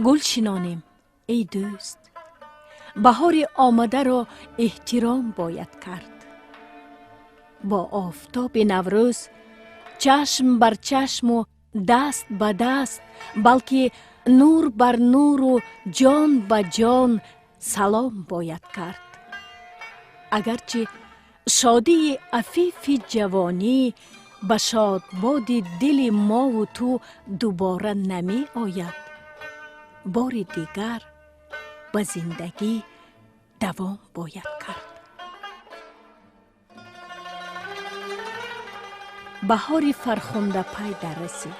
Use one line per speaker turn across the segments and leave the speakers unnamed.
Гул шинонем, эй дӯст, баҳори омадаро эҳтиром бояд кард. Бо офтоби Наврӯз чашм бар чашму даст ба даст, балки нур бар нуру ҷон ба ҷон салом бояд кард. Агарчи шодии афифи ҷавонӣ ба шодбоди дили мову ту дубора намеояд, бори дигар ба зиндагӣ давом бояд кард. Баҳори фархундапай даррасид.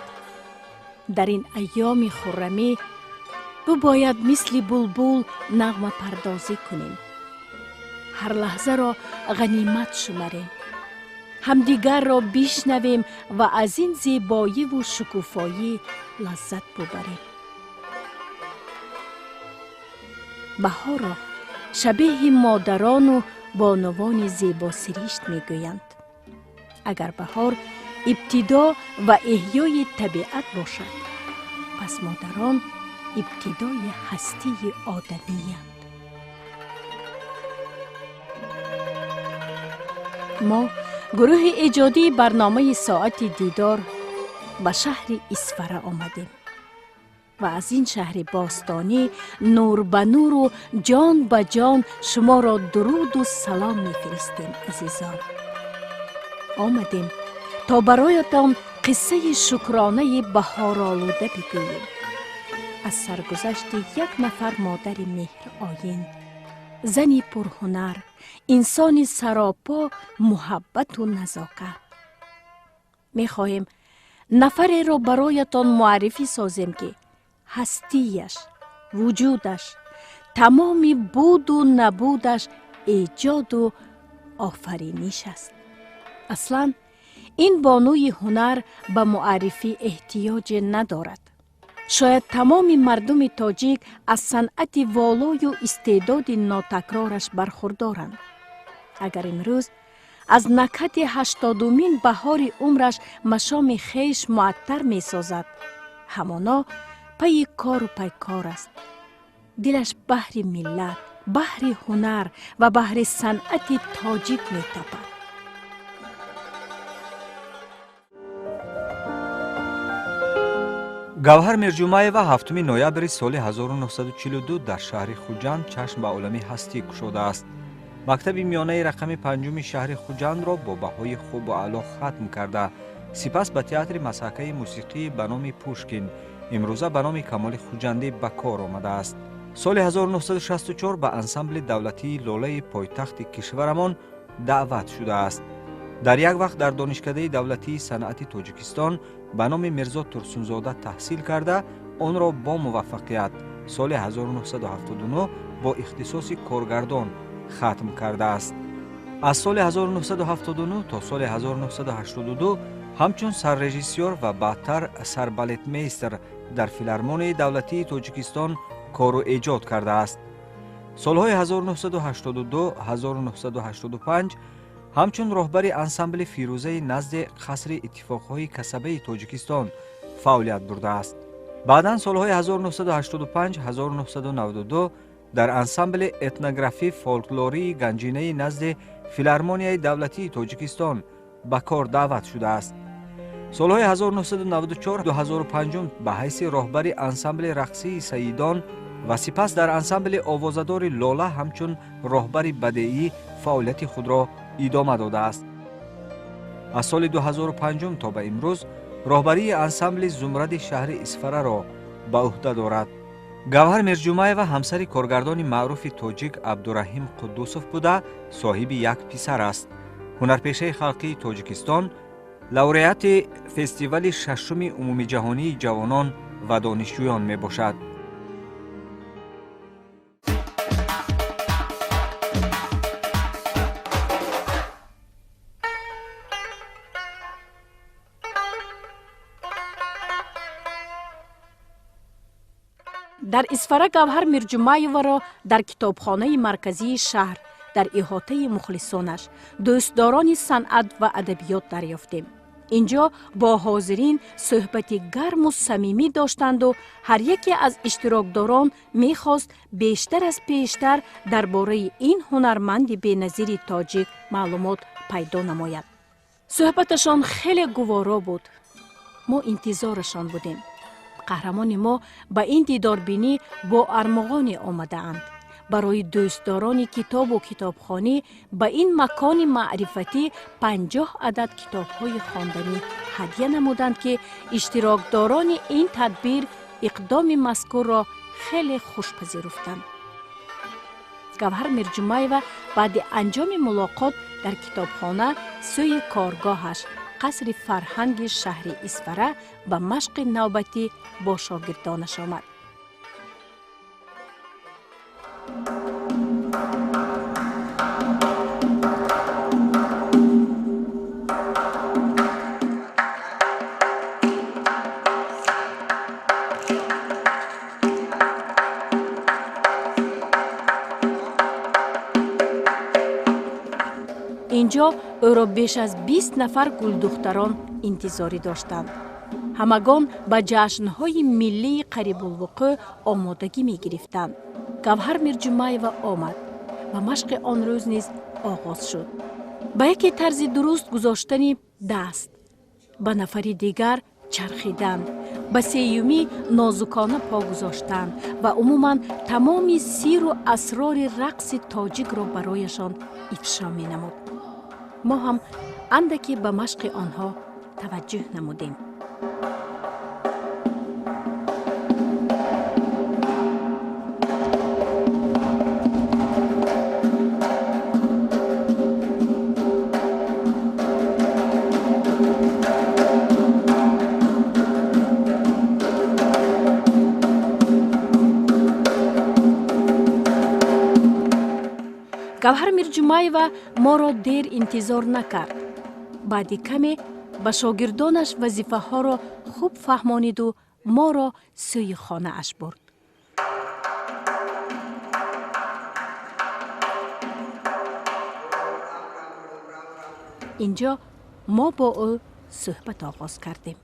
Дар ин айёми хуррамӣ бибояд мисли булбул нағмапардозӣ кунем, ҳар лаҳзаро ғанимат шумарем, ҳамдигарро бишнавем ва аз ин зебоиву шукуфоӣ лаззат бубарем. Баҳорро шабеҳи модарону бонувони зебосиришт мегӯянд. Агар баҳор ибтидо ва эҳёи табиат бошад, пас модарон ибтидои ҳастии одамиянд. Мо, гурӯҳи эҷодии барномаи «Соати дидор», ба шаҳри Исфара омадем ва аз ин шаҳри бостонӣ нур ба нуру ҷон ба ҷон шуморо дуруду салом мефиристем. Азизон, омадем, то бароятон қиссаи шукронаи баҳоролуда бигӯем аз саргузашти як нафар модари меҳроин, зани пурҳунар, инсони саропо муҳаббату назокат. Мехоҳем нафареро бароятон муаррифӣ созем, ки ҳастияш, вуҷудаш, тамоми буду набудаш эҷоду офариниш аст. Аслан ин бонуи ҳунар ба муаррифӣ эҳтиёҷе надорад. Шояд тамоми мардуми тоҷик аз санъати волою истеъдоди нотакрораш бархурдоранд. Агар имрӯз аз накҳати 80-умин баҳори умраш машоми хеш муаттар месозад, ҳамоно пайи кору пайкор аст. Дилаш баҳри миллат, баҳри ҳунар ва баҳри санъати тоҷик метапад.
Гавҳар Мирҷумаева 7 ноябри соли 1942 дар шаҳри Хуҷанд чашм ба олами ҳастӣ кушодааст. Мактаби миёнаи рақами панҷуми шаҳри Хуҷандро бо баҳои хубу аъло хатм карда, сипас ба театри масҳакаи мусиқӣ ба номи Пушкин, имрӯза ба номи Камоли Хуҷандӣ, ба кор омадааст. Соли 1964 ба ансамбли давлатии Лолаи пойтахти кишварамон даъват шудааст. Дар як вақт дар Донишкадаи давлатии санъати Тоҷикистон ба номи Мирзо Турсунзода таҳсил карда, онро бо муваффақият соли 1979 бо ихтисоси коргардон хатм кардааст. Аз соли 1979 то соли 1982 ҳамчун саррежиссёр ва баъдтар сарбалетмейстер дар Филармонияи давлатии Тоҷикистон кору эҷод кардааст. Солҳои 1982-1985 ҳамчун роҳбари ансамбли Фирӯзаи назди Қасри иттифоқҳои касабаи Тоҷикистон фаъолият бурдааст. Баъдан солҳои 1985-1992 дар ансамбли этнографӣ фолклории Ганҷинаи назди Филармонияи давлатии Тоҷикистон ба кор даъват шудааст. Солҳои 1994-2005 ба ҳайси роҳбари ансамбли рақсии Саидон ва сипас дар ансамбли овозадори Лола ҳамчун роҳбари бадеӣ фаъолияти худро идома додааст. Аз соли 2005 то ба имрӯз роҳбарии ансамбли Зумради шаҳри Исфараро ба ӯҳда дорад. Гавҳар Мирҷумаева ҳамсари коргардони маъруфи тоҷик Абдураҳим Қуддусов буда, соҳиби як писар аст. Ҳунарпешаи халқии Тоҷикистон, лауреати фестивали шашуми умумиҷаҳонии ҷавонон ва донишҷӯён мебошад.
Дар Исфара Гавҳар Мирҷумаеваро дар китобхонаи марказии шаҳр, дар иҳотаи мухлисонаш, дӯстдорони санъат ва адабиёт дарёфтем. Инҷо бо ҳозирин суҳбати гарму самимӣ доштанду ҳар яке аз иштирокдорон мехост бештар аз пештар дар бораи ин ҳунарманди беназири тоҷик маълумот пайдо намояд. Суҳбаташон хеле гуворо буд. Мо интизорашон будем. Қаҳрамони мо ба ин дидорбинӣ бо армуғоне омадаанд. Барои дӯстдорони китобу китобхонӣ ба ин макони маърифатӣ 50 адад китобҳои хонданӣ ҳадя намуданд, ки иштирокдорони ин тадбир иқдоми мазкурро хеле хуш пазируфтанд. Гавҳар Мирҷумаева баъди анҷоми мулоқот дар китобхона сӯи коргоҳаш, қасри фарҳанги шаҳри Исфара, ба машқи навбатӣ бо шогирдонаш омад. Инҷо ӯро беш аз 20 нафар гулдухтарон интизорӣ доштанд. Ҳамагон ба ҷашнҳои миллии қарибулвуқӯъ омодагӣ мегирифтанд. Гавҳар Мирҷумаева омад ва машқи он рӯз низ оғоз шуд. Ба яке тарзи дуруст гузоштани даст, ба нафари дигар чархидан, ба сеюмӣ нозукона по гузоштан ва умуман тамоми сиру асрори рақси тоҷикро барояшон ифшо менамуд. Мо ҳам андаке ба машқи онҳо таваҷҷӯҳ намудем. Гавҳар Мирҷумаева моро дер интизор накард. Баъди каме ба шогирдонаш вазифаҳоро хуб фаҳмониду моро сӯи хонааш бурд. Инҷо мо бо ӯ суҳбат оғоз кардем.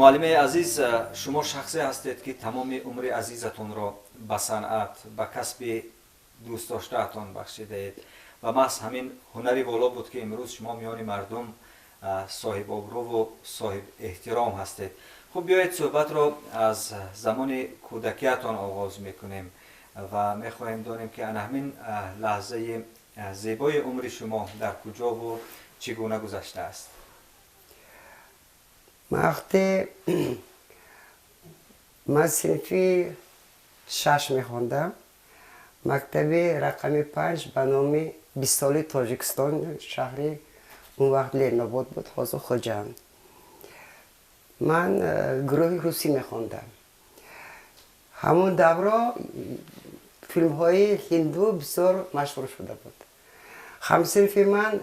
Муаллимаи азиз, шумо шахсе ҳастед, ки тамоми умри азизатонро ба санъат, ба касби дӯстдоштаатон бахшидаед ва маҳз ҳамин ҳунари воло буд, ки имрӯз шумо миёни мардум соҳибобрӯву соҳиб эҳтиром ҳастед. Хуб, биёед суҳбатро аз замони кӯдакиятон оғоз мекунем ва мехоҳем донем, ки ана ҳамин лаҳзаи зебои умри шумо дар куҷову чӣ гуна гузаштааст.
Вақте ман синфи 6 мехондам, мактаби рақами 5 ба номи бистсолаи Тоҷикистон, шаҳри он вақт Ленобод буд, ҳозир Хуҷанд. Ман гурӯҳи русӣ мехондам. Ҳамон давро филмҳои ҳинду бисёр машҳур шуда буд. Ҳамсинфи ман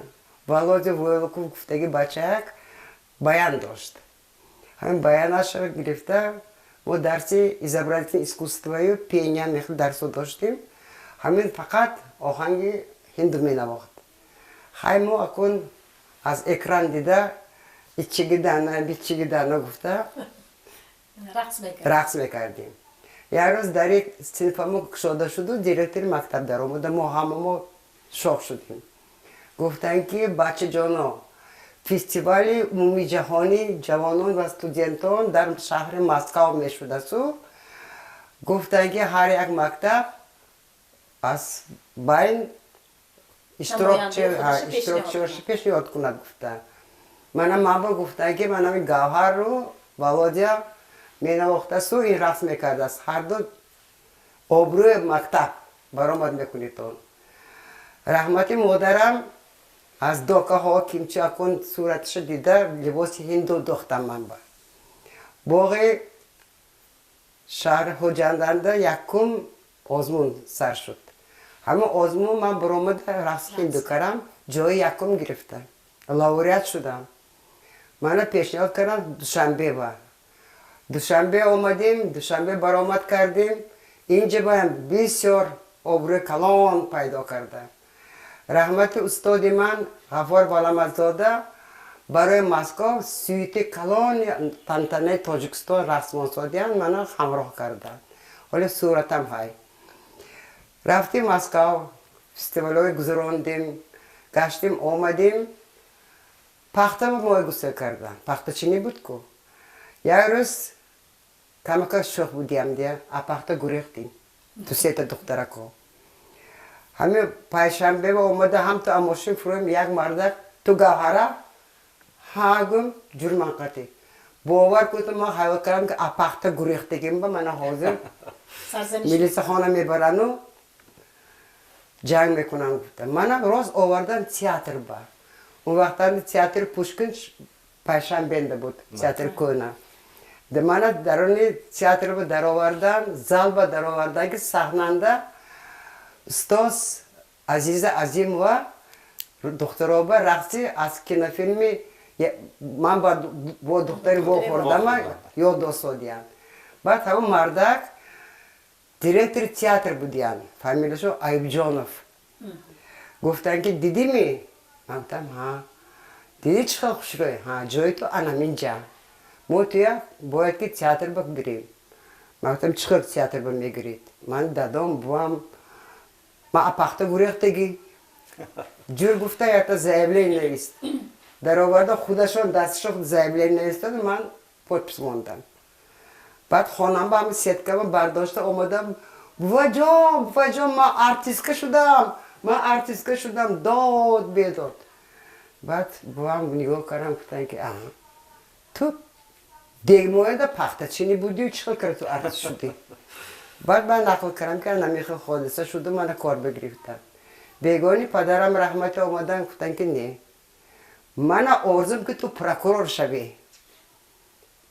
Володя Войлоков гуфтаги бачаяк баян дошт. Ҳамин баянашро гирифта мо дарси изобразительное искусствою пения мехел дарсо доштем. Ҳамин фақат оҳанги ҳинду менавохт. Хай, мо акун аз экран дида ичигидана бичигидана гуфта рақс мекардем. Як рӯз дари синфамо кушода шуду директори мактаб даромада, мо ҳамамо шок шудем. Гуфтанд, ки бачаҷоно, фестивали умумиҷаҳонии ҷавонон ва студентон дар шаҳри Москав мешудасу гуфтанд, ки ҳар як мактаб аз байн иштирокчиҳоша пешниҳод кунад, гуфта. Мана манба гуфтанд, ки манами Гавҳару Володя менавохтасу ин рақс мекардааст, ҳарду обрӯи мактаб баромад мекунедон. Раҳмати модарам, аз докаҳо кимчи акун сураташа дида либоси ҳинду дохтам. Ман ба боғи шаҳри Хуҷанданда якум озмун сар шуд. Ҳамин озмун ман баромада рақси ҳинду кардам, ҷои якум гирифтам, лауреат шудам. Мана пешниҳод кардам Душанбе ба Душанбе омадем, Душанбе баромад кардем. Инҷа баям бисёр Обрӯи калон пайдо карда. Раҳмати устоди ман Ғаффор Баламаззода барои Москов сюити калони тантанаи Тоҷикистон рақсмонсодиян мана ҳамроҳ карда. Ҳоле суратам ҳай. Рафтим Москав, фестивалҳои гузарондем, гаштим, омадим. Пахта ба мой гусел кардан. Пахтачинӣ буд ку. Як рӯз камака шӯх будиям дия, а пахта гурехтим. Ду сета духтарако. Ҳами пайшанбе омада ҳамту амошин фурӯем як мардак ту Гавҳара ҳа гум ҷурман қатӣ. Бовар кунед ман хаёл кардам ки а пахта гурехтагим ба мана ҳозир милисахона мебарану ҷанг мекунам гуфта. Мана рост овардан театр ба. Он вақтан театри Пушкин Пайшанбенда буд, театри кӯна. Мана даруни театр ба даровардан, зал ба даровардан ки саҳнанда устоз Азиза Азимова духтароба рақси аз кинофилми ман бо духтари вохӯрдама ёд досодиян. Баъд ҳамон мардак директори театр будиян, фамилияшо Аюбҷонов. Гуфтанд ки дидими? Ман гуфтам ҳа. Дидӣ чӣ хел хушрӯй? Ҳа, ҷои ту анаминҷа. Мо туя бояд ки театр ба бирем. Ман гуфтам чӣ хел театр ба мегиред? Ман дадом бувам ман а пахта гурехтагӣ. Ҷур гуфта якта заявление навист. Дароварда худашон дасташон заявление навистану ман подпись мондам. Баъд хонам ба ҳами сеткама бардошта омадам буваҷон, буваҷон, ман артистка шудам, ман артистка шудам, дод бедод. Баъд бувам нигоҳ кардам гуфтанд ки аҳа ту дегмояда пахтачинӣ будию чӣ хел карда ту артист шудӣ? Баъд ман нақл кардам ки намихел ҳодиса шуду мана кор бигирифтам. Бегони падарам раҳмати омадан гуфтанд ки не. Мана орзум ки ту прокурор шавӣ.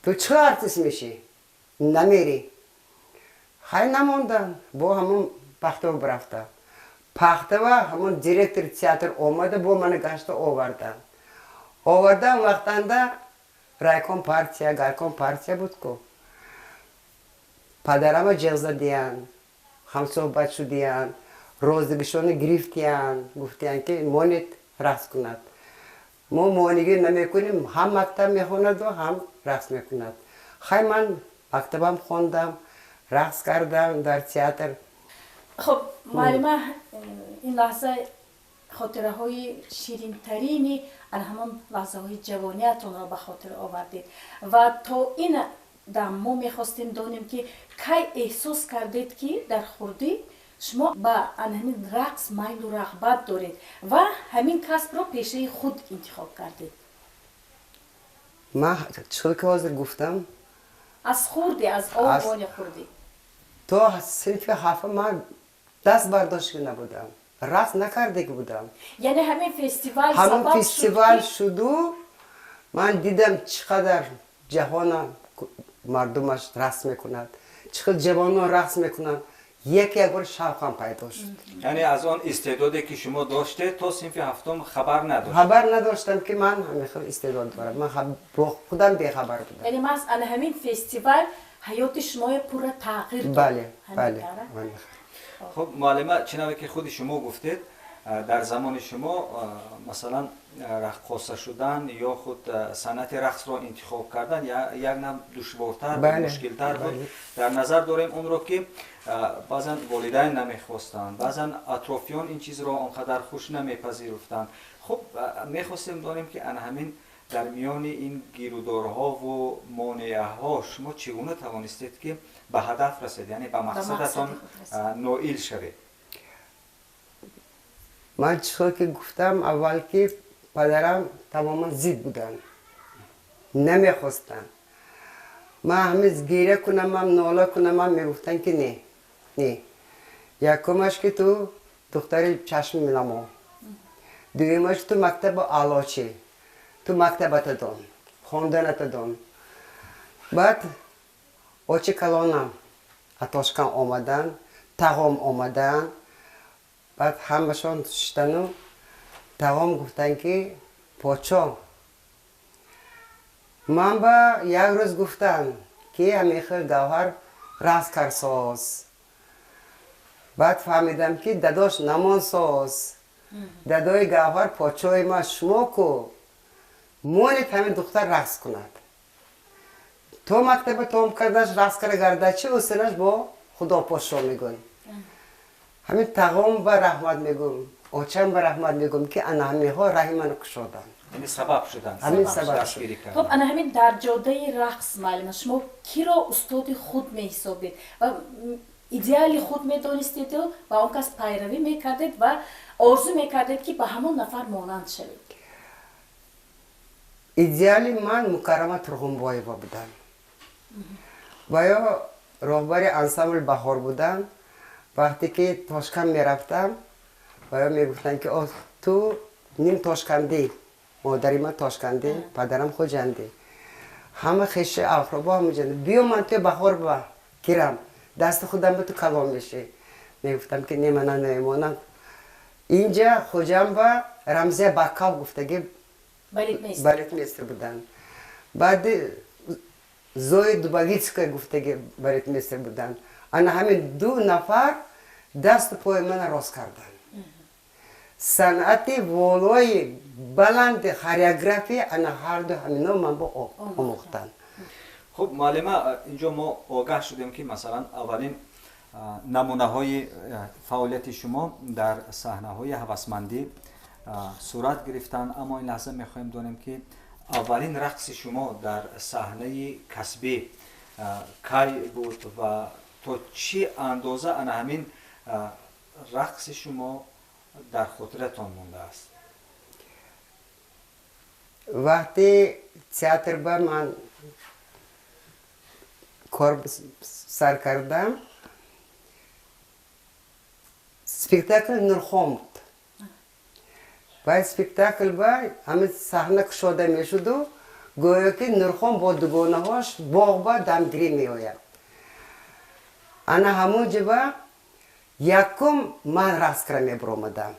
Ту чӣ хел артист мешӣ? Намерӣ. Хай намондан, бо ҳамон Пахтава бирафтам. Пахтава ҳамон директори театр омада бо мана гашта овардан. Овардан вақтанда райком партия, гайком партия буд ку. Падарама ҷеғ задиян, ҳамсӯҳбат шудиян, розигишона гирифтиян, гуфтиян ки монед рақс кунад. Мо монигӣ намекунем, ҳам мактаб мехонаду ҳам рақс мекунад. Хай ман мактабам хондам, рақс кардам дар театр.
Хуб, муаллима, ин лаҳза хотираҳои ширинтарини ана ҳамон лаҳзаҳои ҷавониятонро ба хотир овардед ва то ин дам мо мехостем донем ки кай эҳсос кардед ки дар хурдӣ шумо ба ана ҳамин рақс майлу рағбат доред ва ҳамин касбро пешаи худ интихоб кардед?
Ман чӣ ки ҳозир гуфтам
аз хурдӣ, аз овони хурдӣ.
То синфи ҳафтум ман даст бардошта набудам, рақс накардаги будам.
Яъне ҳамин фестивал
ҳамон фестивал шуду ман дидам чӣ қадар ҷаҳона мардумаш рақс мекунад, чӣ хел ҷавонон рақс мекунанд. Як як бор шавқам пайдо шуд.
Яъне аз он истеъдоде ки шумо доштед то синфи ҳафтум хабар надоштед?
Хабар надоштам ки ман ҳамин хел истеъдод дорам. Ман бо худам бехабар будам.
Яъне маҳз ана ҳамин фестивал ҳаёти шумоя пурра тағйир дод?
Бале, бале.
Хуб, муаллима, чӣ наве ки худи шумо гуфтед, дар замони шумо масалан раққоса шудан ё худ санъати рақсро интихоб кардан як нав душвортар, мушкилтар буд. Дар назар дорем онро ки баъзан волидайн намехостанд, баъзан атрофиён ин чизро он қадар хуш намепазируфтанд. Хуб, мехостем донем ки ана ҳамин дар миёни ин гирудорҳову монеаҳо шумо чӣ гуна тавонистед ки ба ҳадаф расед, яъне ба мақсадатон ноил шавед?
Ман чӣ хел ки гуфтам аввал ки падарам тамоман зид буданд, намехостанд. Ман ҳамин гиря кунамам, нола кунамам, мегуфтанд ки не, не. Якумаш ки ту духтари чашми намо, дуюмаш ту мактаби аълочӣ, ту мактабата дон, хонданата дон. Баъд очи калонам атошкан омадан, тағом омадан, баъд ҳамашон шиштану тағом гуфтанд ки подшоҳ ман ба як рӯз гуфтанд ки ҳамин хел Гавҳар рақс карсоз. Баъд фаҳмидам, ки дадош намонсоз, дадои Гавҳар подшоҳи ма шумо ку монед ҳамин духтар рақс кунад. То мактаба том кардаш рақс кара гарда чи усинаш бо худо подшо мегӯй. Ҳамин тағом ба раҳмат мегӯм, очам ба раҳмат мегӯм, ки ана ҳаминҳо раҳи маро кушоданд.
Яъне сабаб шуданд.
Ҳамин сабаб шуд.
Хуб, ана ҳамин дар ҷодаи рақс, муаллима, шумо киро устоди худ меҳисобед ва идеали худ медонистеду ва он кас пайравӣ мекардед ва орзу мекардед, ки ба ҳамон нафар монанд шавед?
Идеали ман Мукаррама Турғунбоева буданд. Ва ё роҳбари ансамбл Баҳор буданд. Вақте ки Тошканд мерафтам, ва ё мегуфтанд, ки ту ним тошкандӣ, модари ман тошкандӣ, падарам хуҷандӣ, ҳама хеши ахробо ҳамаҷандӣ, биё ман туя Баҳор ба гирам, дасти худам ба ту калон мешӣ. Мегуфтам, ки не, мана намемонам. Инҷа Хуҷанд ба Рамзия Баккал гуфтаги балетмейстер буданд. Баъди Зои Дубовицкая гуфтаги балетмейстер буданд. Ана ҳамин ду нафар дасту пои мана рост карданд. Санъати волои баланди хореография ана ҳарду ҳамино ман бо омӯхтанд.
Хуб, муаллима, инҷо мо огаҳ шудем, ки масалан аввалин намунаҳои фаъолияти шумо дар саҳнаҳои ҳавасмандӣ сурат гирифтанд, аммо ин лаҳза мехоҳем донем, ки аввалин рақси шумо дар саҳнаи касбӣ кай буд ва то чӣ андоза ана ҳамин рақси шумо дар хотиратон мондааст?
Вақте театр ба ман кор сар кардам, спектакл Нурхон буд. Баъд спектакл ба ҳамин саҳна кушода мешуду, гӯё ки Нурхон бо дугонаҳош боғ ба дамгирӣ меояд. Ана ҳамон ҷиба якум ман рақс кара мебуромадам.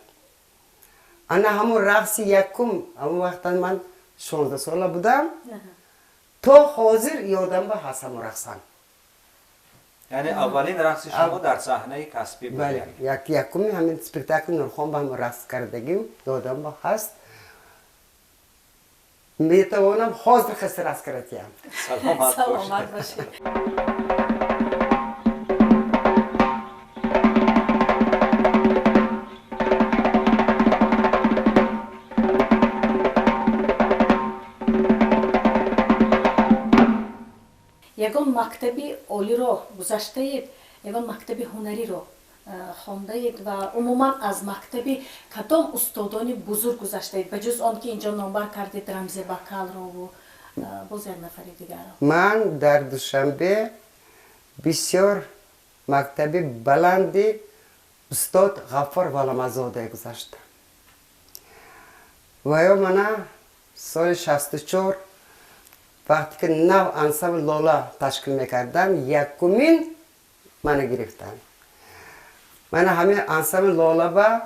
Ана ҳамон рақси якум, ҳамон вақтан ман 16 сола будам, то ҳозир ёдам ба ҳаст ҳамон рақсам.
Яъне аввалин рақси шумо дар саҳнаи касбӣ буд?
Бале, якуми ҳамин спектакли Нурхон ба ҳамон рақс кардагим ёдам ба ҳаст. Метавонам ҳозир хаста рақс каратиям.
Саломат бошед. Ягон мактаби олиро гузаштаед, ягон мактаби ҳунариро хондаед ва умуман аз мактаби кадом устодони бузург гузаштаед, ба ҷуз он ки инҷо номбар кардед Рамзе Бакалрову боз як нафари дигарро?
Ман дар Душанбе бисёр мактаби баланди устод Ғаффор Валамазода гузаштам. Ва ё мана соли 64 вақте ки нав ансамбл Лола ташкил мекарданд, якумин мана гирифтанд. Мана ҳамин ансамбл Лола ба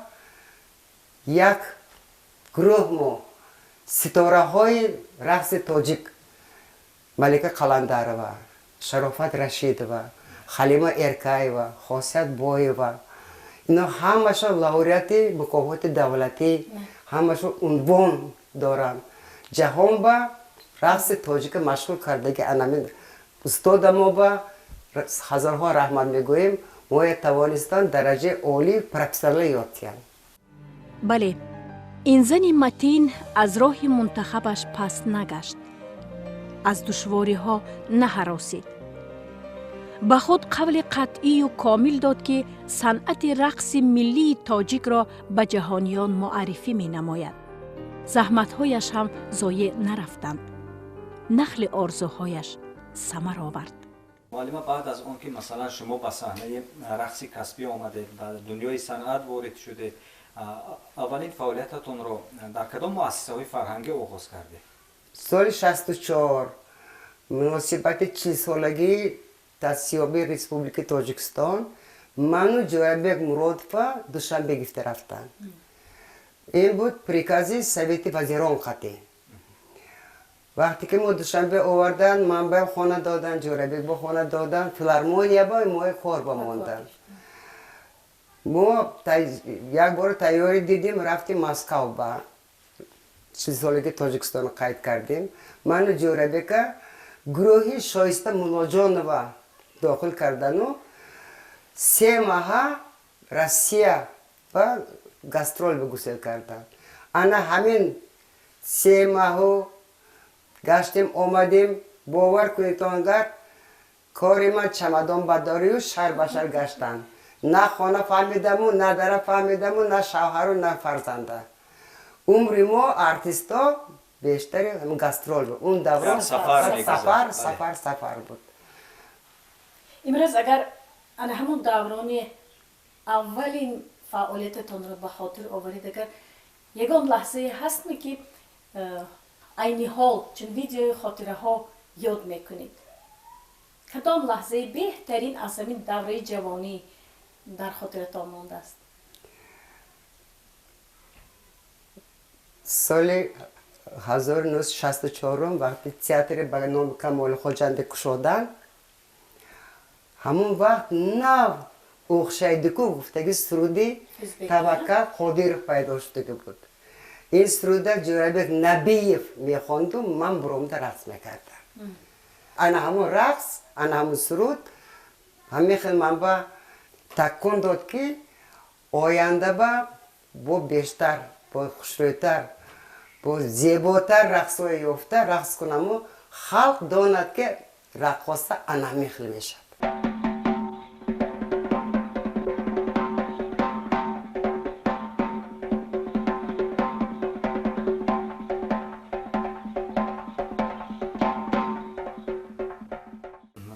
як гурӯҳ мо ситораҳои рақси тоҷик Малика Қаландарова, Шарофат Рашидова, Халима Эркаева, Хосият Боева, ино ҳамашон лауреати мукофоти давлатӣ, ҳамашон унвон доранд. Ҷаҳон ба рақси тоҷика машҳур кардаги анамин устода мо ба ҳазорҳо раҳмат мегӯем, моя тавонистанд дараҷаи олии профессионалӣ ёд диҳанд.
Бале, ин зани матин аз роҳи мунтахабаш паст нагашт, аз душвориҳо наҳаросид. Ба худ қавли қатъию комил дод, ки санъати рақси миллии тоҷикро ба ҷаҳониён муаррифӣ менамояд. Заҳматҳояш ҳам зоеъ нарафтанд. Нахли орзуҳояш самар овард.
Муаллима, баъд аз он ки масалан шумо ба саҳнаи рақси касбӣ омадед, ба дунёи санъат ворид шудед, аввалин фаъолиятатонро дар кадом муассисаҳои фарҳангӣ оғоз кардед?
Соли 64 муносибати 40-солагии таъсисёбии Республикаи Тоҷикистон ману Ҷӯрабек Муродова Душанбе гирифта рафтанд. Ин буд прикази Совети вазирон қатъӣ. Вақте ки мо Душанбе овардан, ман ба хона додан, Ҷӯрабек ба хона додан, филармония ба мои кор ба мондан. Мо як бор тайёрӣ дидим, рафтим Москав ба 40-солагии Тоҷикистонро қайд кардем. Ману Ҷӯрабека гурӯҳи Шоиста Муллоҷонова дохил кардану 3 маҳа Россия ба гастрол бигусел карданд. Ана ҳамин 3 маҳу гаштем, омадем. Бовар кунед, онгар кори ман чамадон бадорию шаҳр ба шаҳр гаштан. На хона фаҳмидаму, на дара фаҳмидаму, на шавҳару, на фарзанда. Умри мо артисто бештари гастрол буд. Он даврон сафар, сафар, сафар буд.
Имрӯз агар ана ҳамон даврони аввалин фаъолиятатонро ба хотир оваред, агар ягон лаҳзае ҳастме, ки айни ҳол чун видеои хотираҳо ёд мекунед, кадом лаҳзаи беҳтарин аз ҳамин давраи ҷавонӣ дар хотиратон мондааст?
Соли 1964 вақти театри ба номи Камоли Хоҷандӣ кушоданд, ҳамон вақт нав Ӯхшайдику гуфтаги суруди Таваккал Қодиров пайдо шудагӣ буд. Ин суруда Ҷӯрабек Набиев мехонду, ман буромда рақс мекардам. Ана ҳамон рақс, ана ҳамон суруд ҳамин хел ман ба такон дод, ки оянда ба бо бештар, бо хушрӯйтар, бо зеботар рақсҳое ёфта рақс кунаму халқ донад, ки раққоса ана ҳамин хел мешавад.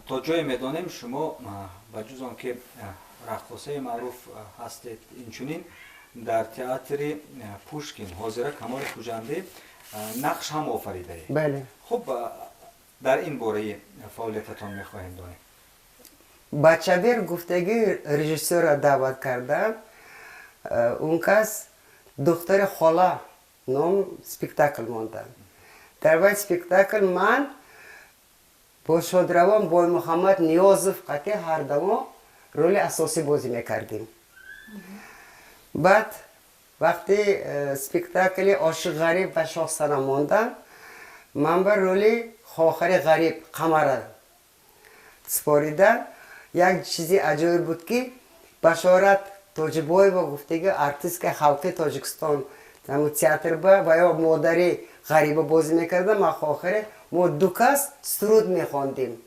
То ҷое медонем, шумо ба ҷуз он ки раққосаи маъруф ҳастед, инчунин дар театри Пушкин, ҳозира Камоли Хуҷандӣ, нақш ҳам офаридаед.
Бале.
Хуб, дар ин бораи фаъолиятатон мехоҳем донем.
Бачабер гуфтагӣ режиссёрро даъват кардам. Он кас духтари хола ном спектакл монданд. Дар вай спектакл ман бо шодравон Боймуҳаммад Ниёзов қатъи ҳардамо роли асосӣ бозӣ мекардем. Баъд вақти спектакли Ошиқ Ғариб ва Шоҳсанам мондам, ман ба роли хохари Ғариб Қамара супоридам. Як чизи аҷоиб буд, ки Башорат Тоҷибоева гуфтаги артисткаи халқи Тоҷикистон театр ба ва ё модари Ғариба бозӣ мекардам, ман хохаре. Мо ду кас суруд мехондем.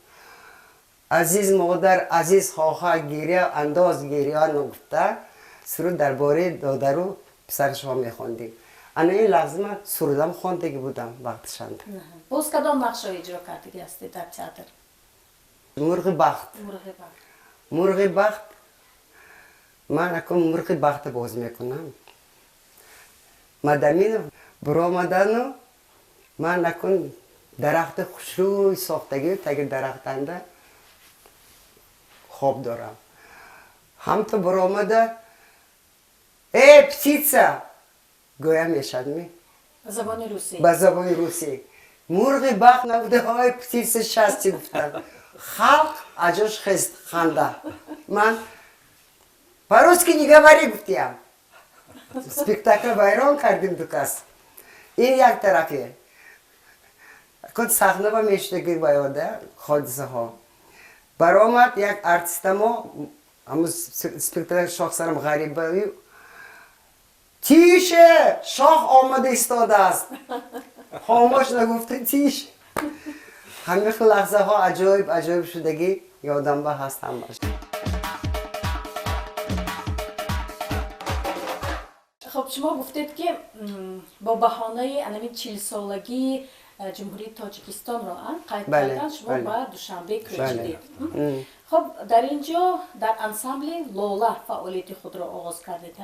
Азиз модар, азиз хоҳар, гиря андоз, гиря гуфта суруд дар бораи додару писарашон мехондем. Ана ин лаҳза ман сурудам хондагӣ будам вақтишанда.
Боз кадом нақшро иҷро кардагӣ ҳастед дар театр?
Мурғи бахт.
Мурғи бахт.
Мурғи бахт. Ман акун мурғи бахта бозӣ мекунам. Мадаминов биромадану ман акун дарахти хушрӯй сохтагӣ, таги дарахтанда хоб дорам. Ҳамто биромада: «Э, птица!» гӯя мешавад ми?
Ба забони русӣ.
Ба забони русӣ. Мурғи бахт набуда, ой, птица счастья гуфтам. Халқ аҷош хест ханда. Ман «По-русски не говори» гуфтиям. Спектакл вайрон кардем ду кас. Ин як тарафе. Кун саҳна ба мешудагӣ баёда ҳодисаҳо. Баромад як артистамо ҳамун спектакл Шоҳсанам Ғарибаи: «Тише, шоҳ омада истодааст!» Хомӯш нагуфта, тише. Ҳамин хел лаҳзаҳо аҷоиб аҷоиб шудагӣ ёдам ба ҳаст ҳамаш.
Хуб, шумо гуфтед, ки бо баҳонаи анамин 40-солагии Ҷумҳурии Тоҷикистонро қайд кардан шумо ба Душанбе кӯчидед. Хуб, дар ин ҷо дар ансамбли Лола фаъолияти худро оғоз кардед.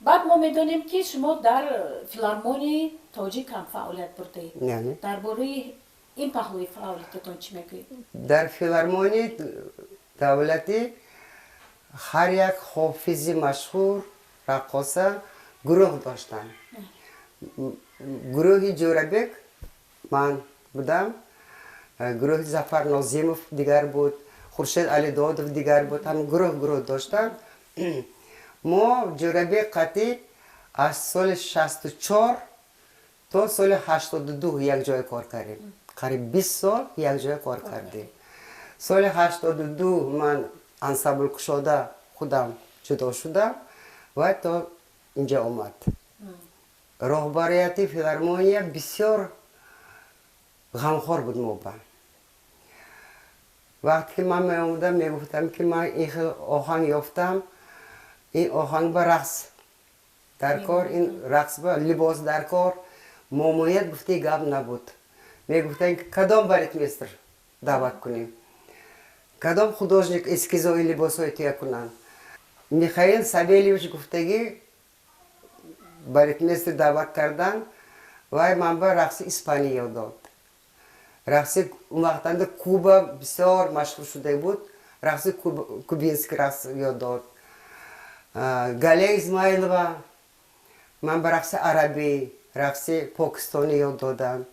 Баъд мо медонем, ки шумо дар филармонияи тоҷик ҳам фаъолият бурдаед. Дар бораи ин паҳлӯи фаъолиятатон чӣ мегӯед?
Дар филармонияи давлатӣ ҳар як ҳофизи машҳур, раққоса гурӯҳ доштанд. Гурӯҳи Ҷӯрабек ман будам, гурӯҳи Зафар Нозимов дигар буд, Хуршед Алидодов дигар буд. Ҳам гурӯҳ гурӯҳ доштанд. Мо Ҷӯрабек қатӣ аз соли 64 то соли 82 якҷоя кор кардем. Қариб 20 сол якҷоя кор кардем. Соли 82 ман ансамбл кушода, худам ҷудо шудам ва то инҷа омад. Роҳбарияти филармония бисёр ғамхор буд моба. Вақте ки ман меомадам, мегуфтам, ки ман ин хел оҳанг ёфтам, ин оҳанг ба рақс дар кор, ин рақс ба либос дар кор. Момоният гуфтаи гап набуд. Мегуфтанд, ки кадом балетмейстер даъват кунем, кадом художник эскизои либосҳои туя кунанд. Михаил Савельевич гуфтагӣ балетмейстер даъват кардан, вай ман ба рақси испанӣ ёд дод. Рақси он вақтанда Куба бисёр машҳур шуда буд, рақси кубинский рақс ёд дод. Галия Измаилова ман ба рақси арабӣ, рақси покистонӣ ёд додам.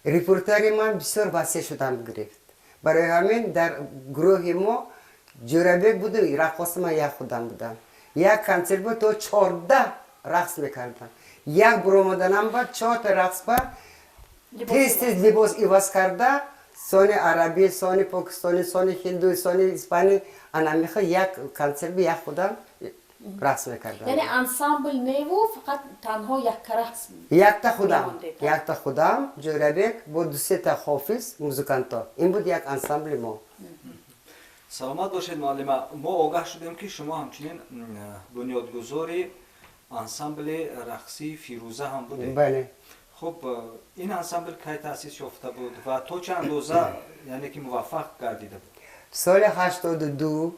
Репертуари ман бисёр васеъ шудам гирифт. Барои ҳамин дар гурӯҳи мо Ҷӯрабек буду раққоси ман як худам будам. Як консерт буд, то 14 рақс мекардам. Як буромаданам ба чорта рақс ба тез тез либос иваз карда, сони арабӣ, сони покистонӣ, сони ҳинду, сони испанӣ, анамиха як консерт би як худам рақс мекардам.
Яъне ансамбл неву, фақат танҳо якка рақс?
Якта худам, якта худам, Ҷӯрабек бо дусета ҳофиз, музыканто. Ин буд як ансамбли мо.
Саломат бошед, муаллима. Мо огаҳ шудем, ки шумо ҳамчунин бунёдгузори ансамбли рақсии Фирӯза ҳам будед.
Бале.
Хуб, ин ансамбл кай таъсис ёфта буд ва то чӣ андоза, яъне ки, муваффақ гардида буд?
Соли 82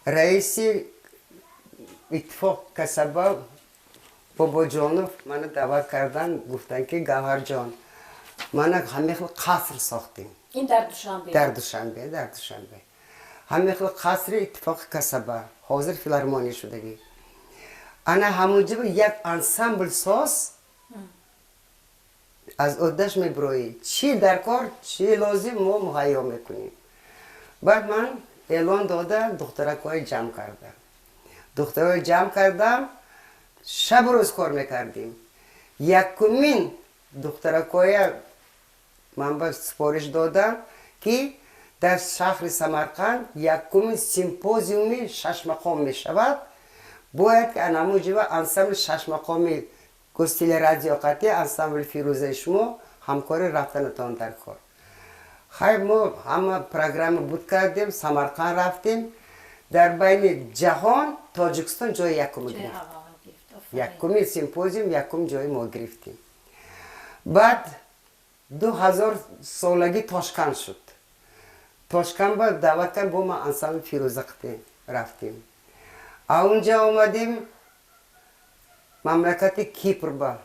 раиси иттифоқ касаба Бобоҷонов мана даъват кардан, гуфтанд, ки Гавҳарҷон, мана ҳамин хел қаср сохтем.
Ин дар Душанбе?
Дар Душанбе, дар Душанбе ҳамин хел қасри иттифоқи касаба, ҳозир филармония шудагӣ, ана ҳамунҷо як ансамбл соз, аз ӯддаш мебироӣ, чӣ дар кор, чӣ лозим, мо муҳайё мекунем. Баъд ман эълон дода, духтаракҳои ҷамъ кардам. Духтарҳои ҷамъ кардам, шабу рӯз кор мекардем. Якумин духтаракҳоя ман ба супориш додам, ки дар шаҳри Самарқанд якумин симпозиуми шашмақом мешавад, бояд ки анамуҷиба ансамбли шашмақоми Гостелерадио қатъи ансамбли Фирӯзаи шумо ҳамкорӣ рафтанатон дар кор. Хай, мо ҳама программа буд кардем, Самарқанд рафтем. Дар байни ҷаҳон Тоҷикистон ҷои якумо гирифт. Якуми симпозиум якум ҷои мо гирифтем. Баъд 2000 солаги Тошканд шуд. Тошканд ба даъват кард, бо ма ансамбли Фирӯза қатъи рафтем. А унҷа омадем, мамлакати Кипр ба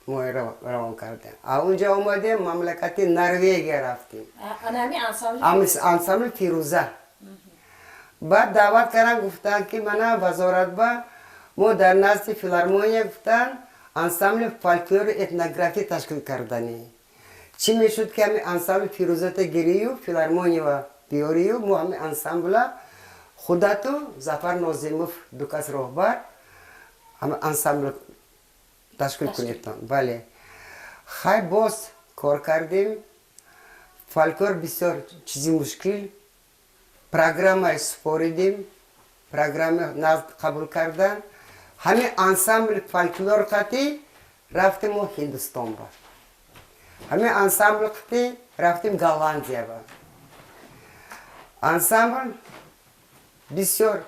мо равон кардем. А унҷа омадем, мамлакати Норвегия рафтем, ансамбли Фирӯза. Баъд даъват кардам, гуфтанд, ки мана вазоратба мо дар назди филармония, гуфтанд, ансамбли фольклори этнографӣ ташкил карданӣ. Чӣ мешуд, ки ҳами ансамбли Фирӯзата гирию филармониява биёрию, мо ҳами ансамбла худату Зафар Нозимов дукас роҳбар ҳами ансамбл ташкил кунедтон. Бале, хай, боз кор кардем. Фольклор бисёр чизи мушкил. Программаи супоридем, программа назд қабул кардан. Ҳамин ансамбли фольклор қатӣ рафтем мо Ҳиндустон ба, ҳамин ансамбл қатӣ рафтем Голландия ба. Ансамбл бисёр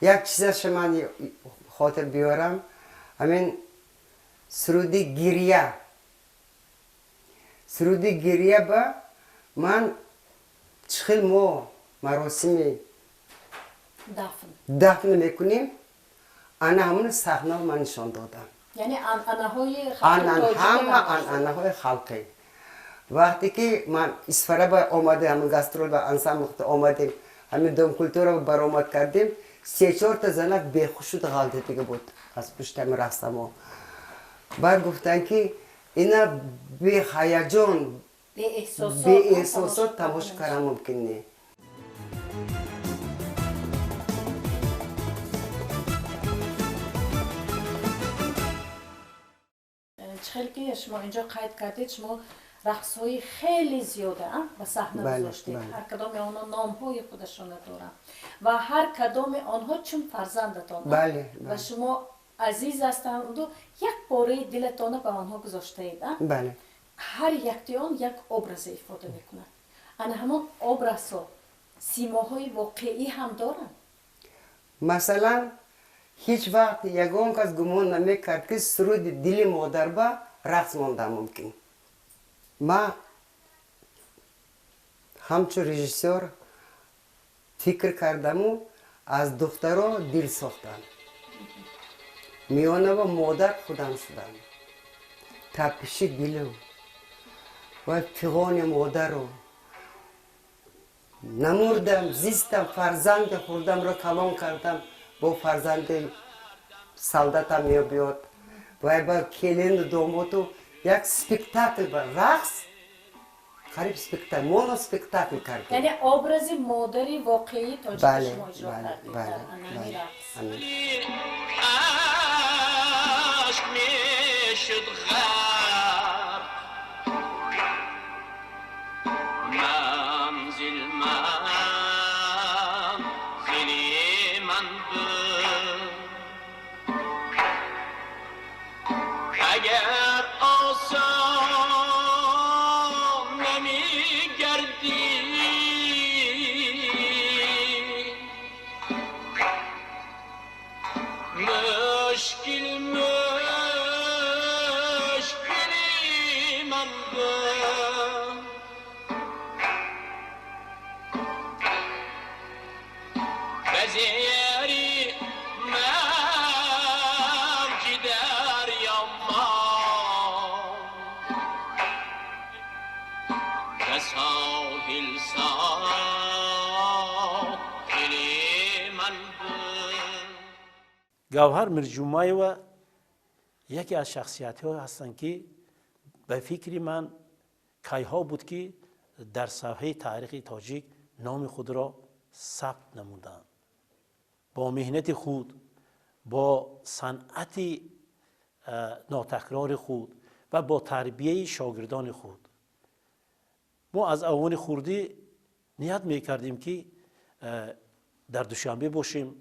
як чизаша ман хотир биёрам. Ҳамин суруди гиря, суруди гиря ба ман чӣ хел мо маросими дафн мекунем, ана ҳамон саҳнаро ман нишон додам. Ҳама анъанаҳои халқӣ. Вақте ки ман Исфара ба омадем, ҳамин гастрол ба ансамбл омадем, ҳамин дом культура баромад кардем, се чорта занак бехуш шуд, ғалтидига буд аз пушти ҳамин рақсамо. Баъд гуфтанд, ки ина беҳаяҷон, беэҳсосот тамошо кардан мумкин не.
Чӣ хел ки шумо инҷо қайд кардед, шумо рақсҳои хеле зиёда ба саҳна гузоштед. Ҳар кадоми онҳо номҳои худашона доранд ва ҳар кадоми онҳо чун фарзандатон ва шумо азиз ҳастанду як пораи дилатона ба онҳо гузоштаед. Ҳар яктои он як образа ифода мекунад. Ана ҳамон образҳо симоҳои воқеӣ ҳам доранд?
Масалан, ҳеҷ вақт ягон кас гумон намекард, ки суруди «Дили модарба» рақс мондан мумкин. Ма ҳамчун режиссёр фикр кардаму аз духтаро дил сохтам, миёнава модар худам шудам. Тапиши дилу ва фиғони модару намурдам, зистам, фарзанди хурдамро калон кардам. Бо фарзанди солдатам мебиёд вай ба келину домоту як спектакл ба рақс, қариб спектакл, моноспектакл кардем.
Яъне образи модари воқеии тоҷика шумо иҷро кардед дар анами рақс.
Ашк мешуд ғарқ, манзил манзили ман буд. Агар осон намегардид, мушкил мушкили ман буд. Ба зери мавҷи дарё мо ба соҳил соҳили ман буд.
Гавҳар Мирҷумаева яке аз шахсиятҳое ҳастанд, ки ба фикри ман кайҳо буд, ки дар саҳфаи таърихи тоҷик номи худро сабт намуданд. Бо меҳнати худ, бо санъати нотакрори худ ва бо тарбияи шогирдони худ. Мо аз авони хурдӣ ният мекардем, ки дар Душанбе бошем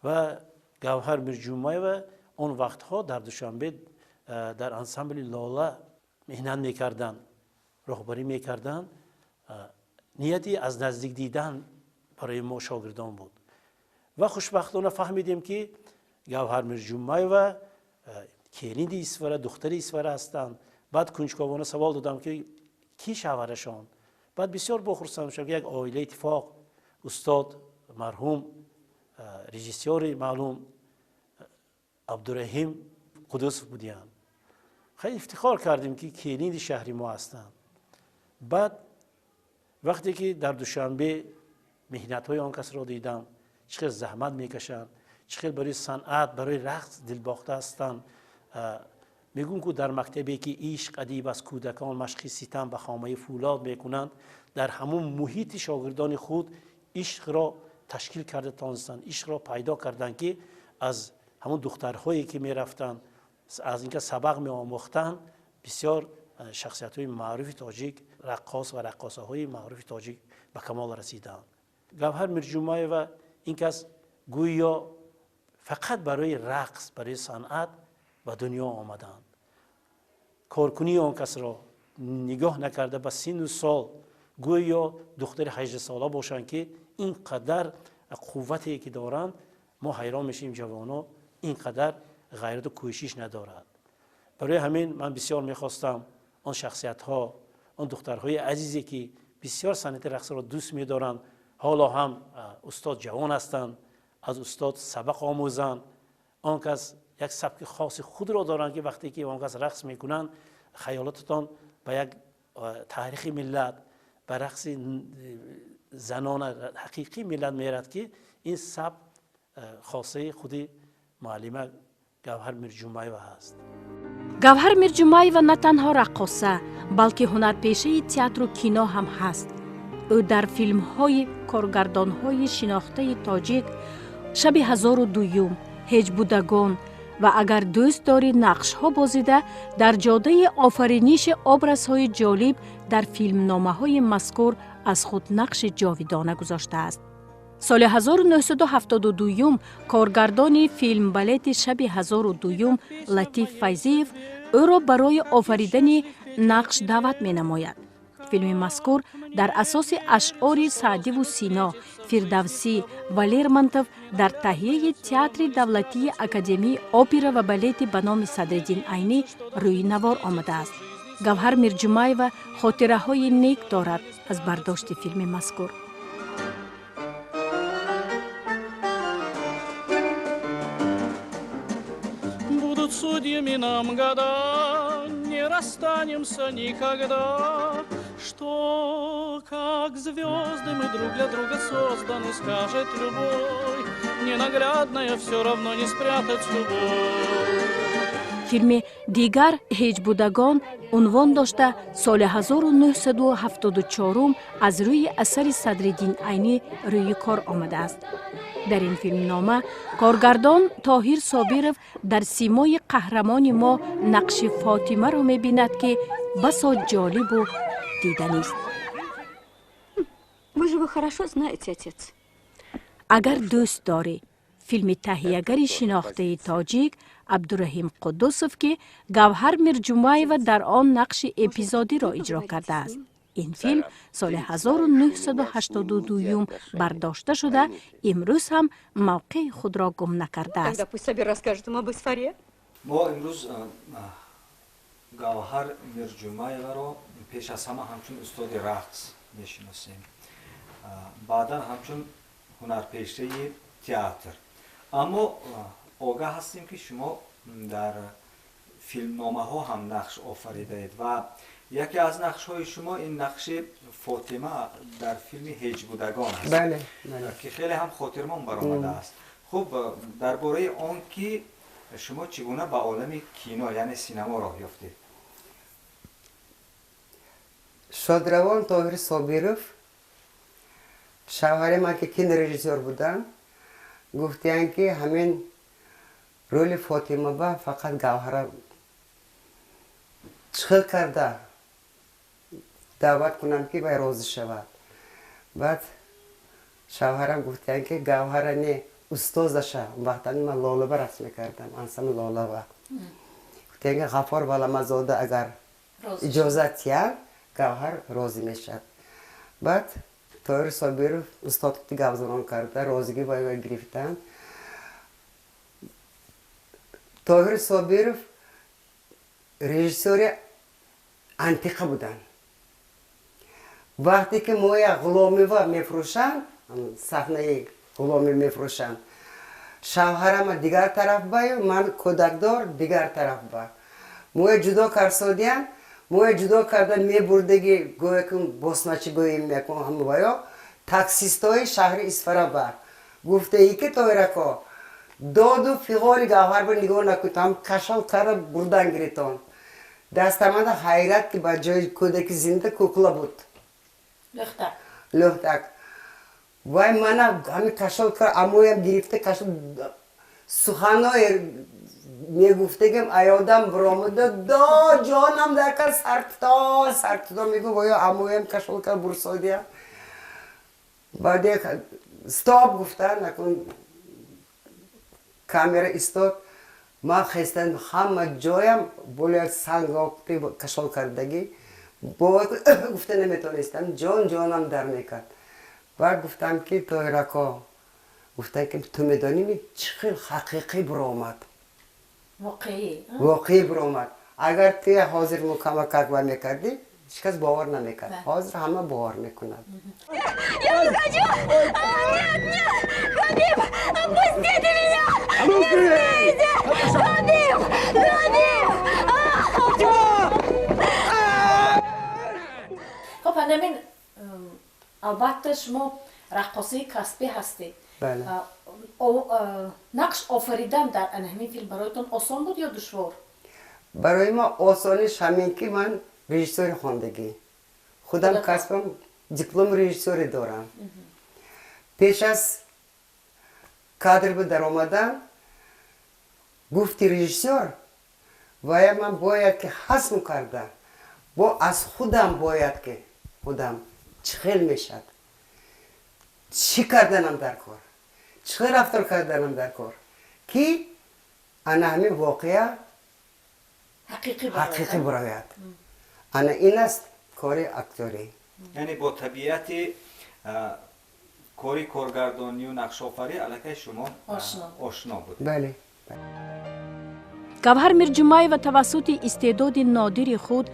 ва Гавҳар Мирҷумаева он вақтҳо дар Душанбе дар ансамбли «Лола» меҳнат мекарданд, роҳбарӣ мекарданд. Нияти аз наздик дидан барои мо шогирдон буд ва хушбахтона фаҳмидем, ки Гавҳар Мирҷумаева келинди Исфара, духтари Исфара ҳастанд. Баъд кунҷковона савол додам, ки кӣ шавҳарашон. Баъд бисёр бохурсанд шудам, ки як оила иттифоқ, устод марҳум, режиссёри маълум Абдураҳим Қудусов будиянд. Хеле ифтихор кардем, ки келинди шаҳри мо ҳастанд. Баъд вақте ки дар Душанбе меҳнатҳои он касро дидам, чӣ хел заҳмат мекашанд, чӣ хел барои санъат, барои рақс дилбохта ҳастанд. Мегӯм, ку дар мактабе ки ишқ адиб аз кӯдакон машқи ситам ба хомаи фӯлод мекунанд, дар ҳамун муҳити шогирдони худ ишқро ташкил карда тонистанд, ишқро пайдо карданд, ки аз ҳамун духтарҳое ки мерафтанд, аз ин ка сабақ меомӯхтанд, бисёр шахсиятҳои маъруфи тоҷик, раққос ва раққосаҳои маъруфи тоҷик ба камол расиданд. Гавҳар Мирҷумаева ин кас гӯё фақат барои рақс, барои санъат ба дунё омаданд. Коркунии он касро нигоҳ накарда ба синну сол, гӯё духтари 18сола бошанд, ки ин қадар қуввате ки доранд, мо ҳайрон мешавем, ҷавоно ин қадар ғайрату кӯшиш надорад. Барои ҳамин ман бисёр мехостам он шахсиятҳо, он духтарҳои азизе ки бисёр санъати рақсро дӯст медоранд, ҳоло ҳам устод ҷавон ҳастанд, аз устод сабақ омӯзанд. Он кас як сабки хоси худро доранд, ки вақте ки он кас рақс мекунанд, хаёлотатон ба як таърихи миллат, ба рақси занона ҳақиқии миллат мерад, ки ин сабк хосаи худи муаллима Гавҳар Мирҷумаева ҳаст.
Гавҳар Мирҷумаева на танҳо раққоса, балки ҳунарпешаи театру кино ҳам ҳаст. Ӯ дар филмҳои коргардонҳои шинохтаи тоҷик «Шаби ҳазору дуюм», «Ҳеҷбудагон», Ва агар дӯст дорӣ нақшҳо бозида, дар ҷодаи офариниши образҳои ҷолиб дар филмномаҳои мазкур аз худ нақши ҷовидона гузоштааст. Соли 1972 коргардони филмбалети шаби 1002 Латиф Файзиев ӯро барои офаридани нақш даъват менамояд. Филми мазкур дар асоси ашъори Саъдиву Сино, Фирдавсӣ ва Лермонтов дар таҳияи Театри давлатии Академияи опера ва балети ба номи Садриддин Айнӣ рӯи навор омадааст. Гавҳар Мирҷумаева хотираҳои нек дорад аз бардошти филми мазкур.
Будут судьями нам года, не расстанемся никогда, что, как звезды, мы друг для друга созданы, скажет любой, ненаглядная все равно не спрятать любовь.
Филми дигар «Ҳеҷбудагон» унвон дошта, соли 1974 аз рӯи асари Садриддин Айнӣ рӯи кор омадааст. Дар ин филмнома коргардон Тоҳир Собиров дар симои қаҳрамони мо нақши Фотимаро мебинад, ки басо ҷолибу диданист.
Вы же его хорошо знаете, отец.
«Агар дӯст дорӣ» филми таҳиягари шинохтаи тоҷик Абдураҳим Қуддусов, ки Гавҳар Мирҷумаева дар он нақши эпизодиро иҷро кардааст. Ин филм соли 1982 бардошта шуда, имрӯз ҳам мавқеи худро гум накардааст.
Тогда пусть Сабир расскажет ему об Исфаре.
Мо имрӯз Гавҳар Мирҷумаеваро пеш аз ҳама ҳамчун устоди рақс мешиносем, баъдан ҳамчун ҳунарпешаи театр, аммо огаҳ ҳастем, ки шумо дар филмномаҳо ҳам нақш офаридаед ва яке аз нақшҳои шумо ин нақши Фотима дар филми «Ҳеҷбудагон» аст, ки хеле ҳам хотирмон баромадааст. Хуб, дар бораи он ки шумо чӣ гуна ба олами кино, яъне синамо роҳ ёфтед?
Шодравон Тоҳир Собиров, шавҳари ман, ки кинорежиссёр буданд, гуфтиянд, ки ҳамин роли Фотима ба фақат Гавҳара чихел карда даъват кунам, ки вай розӣ шавад. Баъд шавҳарам гуфтиянд, ки Гавҳара не, устозаша. Вақтани ман Лолаба рақс мекардам, ансамбл Лолаба. Гуфтиянд, ки Ғаффор Валамазода агар иҷозат диҳад, Гавҳар розӣ мешавад. Баъд Тоҳир Собиров устод гапзанон карда, розигӣ вай гирифтанд. Тоҳир Собиров режиссёри антиқа буданд. Вақте ки моя ғуломива мефурӯшанд, саҳнаи ғуломӣ мефурӯшанд, шавҳарама дигар тараф баю, ман кӯдакдор дигар тараф ба, моя ҷудо карсодиянд. Моя ҷудо карда мебурдаги, гӯякун босмачи гӯем, якун ҳамваё таксистои шаҳри Исфара ба гуфтаи, ки Тоҳирако, доду фиғони Гавҳарба нигоҳ накунед, ҳам кашол карда бурдан гиритон. Дастамада ҳайрат, ки ба ҷои кӯдаки зинда кукла буд, лӯхтак. Вай мана ҳами кашол кар, амоям гирифта кашол, суханое мегуфтагим аёдам биромуда, до ҷонам дар сарто сарто мегу, воё амоям кашол кар бурсодия. Баъде стоп гуфтан, акун камера истод. Ман хестан, ҳама ҷоям болои санг кашол кардагӣ, гуфта наметонистам, ҷон ҷонам дар мекард. Баъд гуфтам, ки Тоҳирако, гуфтам, ки ту медонӣ, чӣ хел ҳақиқӣ биромад, воқеӣ биромад. Агар ту ҳозир мукаммакак ва мекардӣ, ҳеҷ кас бовар намекард, ҳозир ҳама бовар мекунад.
Я не хочу! Нет, нет! Хабиб, отпустите меня! Не смейте! Хабиб! Хабиб!
Хоб, ҳамин албатта шумо раққосаи касбӣ ҳастед. Нақш офаридан дар ана ҳамин филм бароятон осон буд ё душвор?
Барои ма осониш ҳамин, ки ман режиссёри хондагӣ худам, касбам диплом режиссёре дорам. Пеш аз кадр ба даромадан Гуфти режиссёр, вая ман бояд ки ҳазм карда, бо аз худам бояд ки худам чӣ хел мешад, чӣ карданам дар кор, чӣ хел рафтор карданам дар кор, ки ана ҳамин воқеа ҳақиқӣ барояд. Ана ин аст кори актёрӣ.
Яъне бо табиати кори коргардонию нақшофарӣ аллакай шумо ошно буд.
Бале.
Гавҳар Мирҷумаева тавассути истеъдоди нодири худ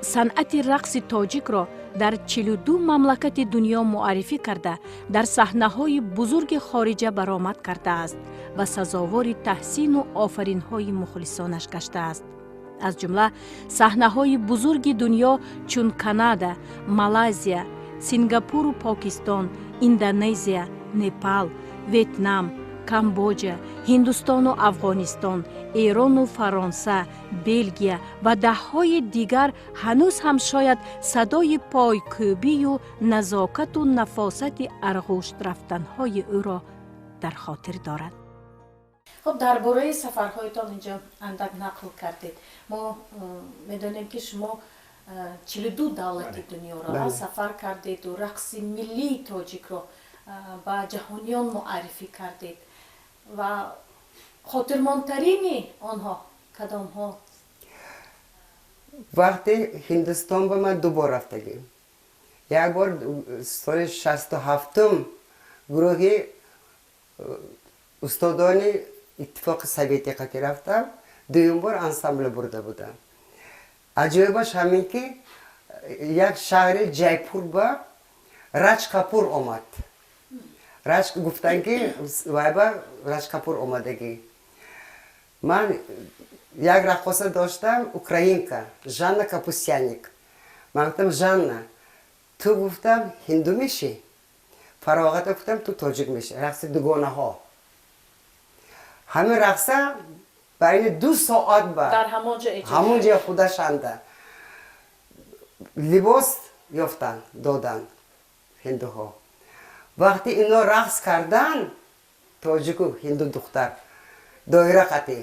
санъати рақси тоҷикро дар 42 мамлакати дунё муаррифӣ карда, дар саҳнаҳои бузурги хориҷа баромад кардааст ва сазовори таҳсину офаринҳои мухлисонаш гаштааст. Аз ҷумла саҳнаҳои бузурги дунё чун Канада, Малайзия, Сингапуру Покистон, Индонезия, Непал, Ветнам, Камбоҷа, Ҳиндустону Афғонистон, Эрону Фаронса, Белгия ва даҳҳои дигар ҳанӯз ҳам шояд садои пойкӯбию назокату нафосати арғушт рафтанҳои ӯро дар хотир дорад.
Хуб, дар бораи сафарҳоятон инҷо андак нақл кардед. Мо медонем, ки шумо 42 давлати дунёро сафар кардеду рақси миллии тоҷикро ба ҷаҳониён муаррифӣ кардед ва хотирмонтарини онҳо кадомҳо?
Вақте Ҳиндустон ба ман ду бор рафтагим. Як бор соли 67-ум гурӯҳи устодони Иттифоқи Советӣ қати рафтам, дуюм бор ансамбл бурда будам. Аҷоибаш ҳамин ки як шаҳри Ҷайпур ба Раҷ Капур омад. Раҷ гуфтанд, ки вайба Раҷ Капур омадагӣ. Ман як раққоса доштам, украинка, Жанна Капустяник. Ман гуфтам: «Жанна, ту, гуфтам, ҳинду мешӣ, Фароғата, гуфтам, ту тоҷик мешӣ». Рақси дугонаҳо, ҳамин рақса байни 2 соат ба
дар ҳамон ҷо эҷод
ҳамон ҷо худашанда либос ёфтанд, доданд ҳиндуҳо. Вақте ино рақс кардан, тоҷику ҳинду духтар доира қатӣ,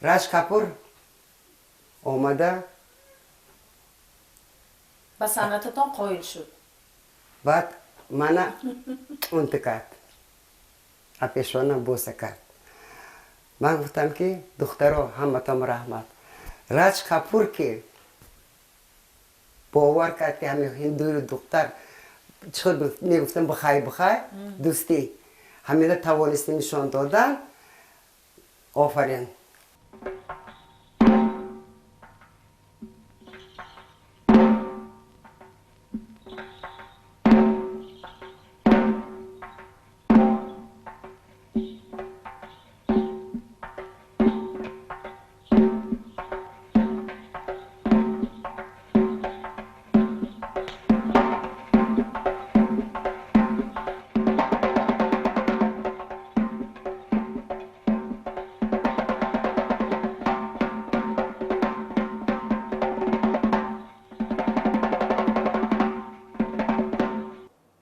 Раҷ Капур омада
ба санъататон қоил шуд.
Баъд мана унти кард, пешона боса кард. Ман гуфтам, ки духтаро, ҳаматон раҳмат. Раҷ Капур ки бовар кард, ки ҳамин ҳиндую духтар чӣ мегуфтам, бихай, бихай, дӯстӣ ҳамина тавонистем нишон додан. Офарин.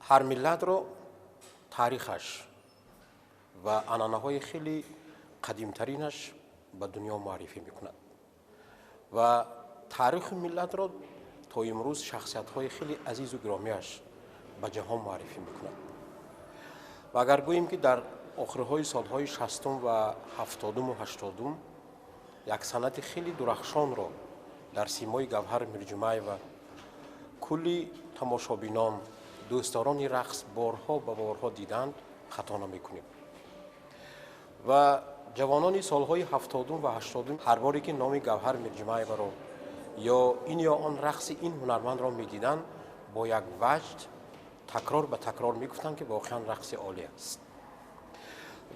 Ҳар миллатро таърихаш ва анъанаҳои хеле қадимтаринаш ба дунё муаррифӣ мекунад ва таърихи миллатро то имрӯз шахсиятҳои хеле азизу гиромиаш ба ҷаҳон муаррифӣ мекунад. Ва агар гӯем, ки дар охирҳои солҳои шастум ва ҳафтодуму ҳаштодум як санъати хеле дурахшонро дар симои Гавҳар Мирҷумаева кулли тамошобинон, дӯстдорони рақс борҳо ба борҳо диданд, хато намекунем. Ва ҷавонони солҳои ҳафтодум ва ҳаштодум ҳар боре ки номи Гавҳар Мирҷумаеваро ё ин ё он рақси ин ҳунармандро медиданд, бо як ваҷд такрор ба такрор мегуфтанд, ки воқеан рақси олӣ аст.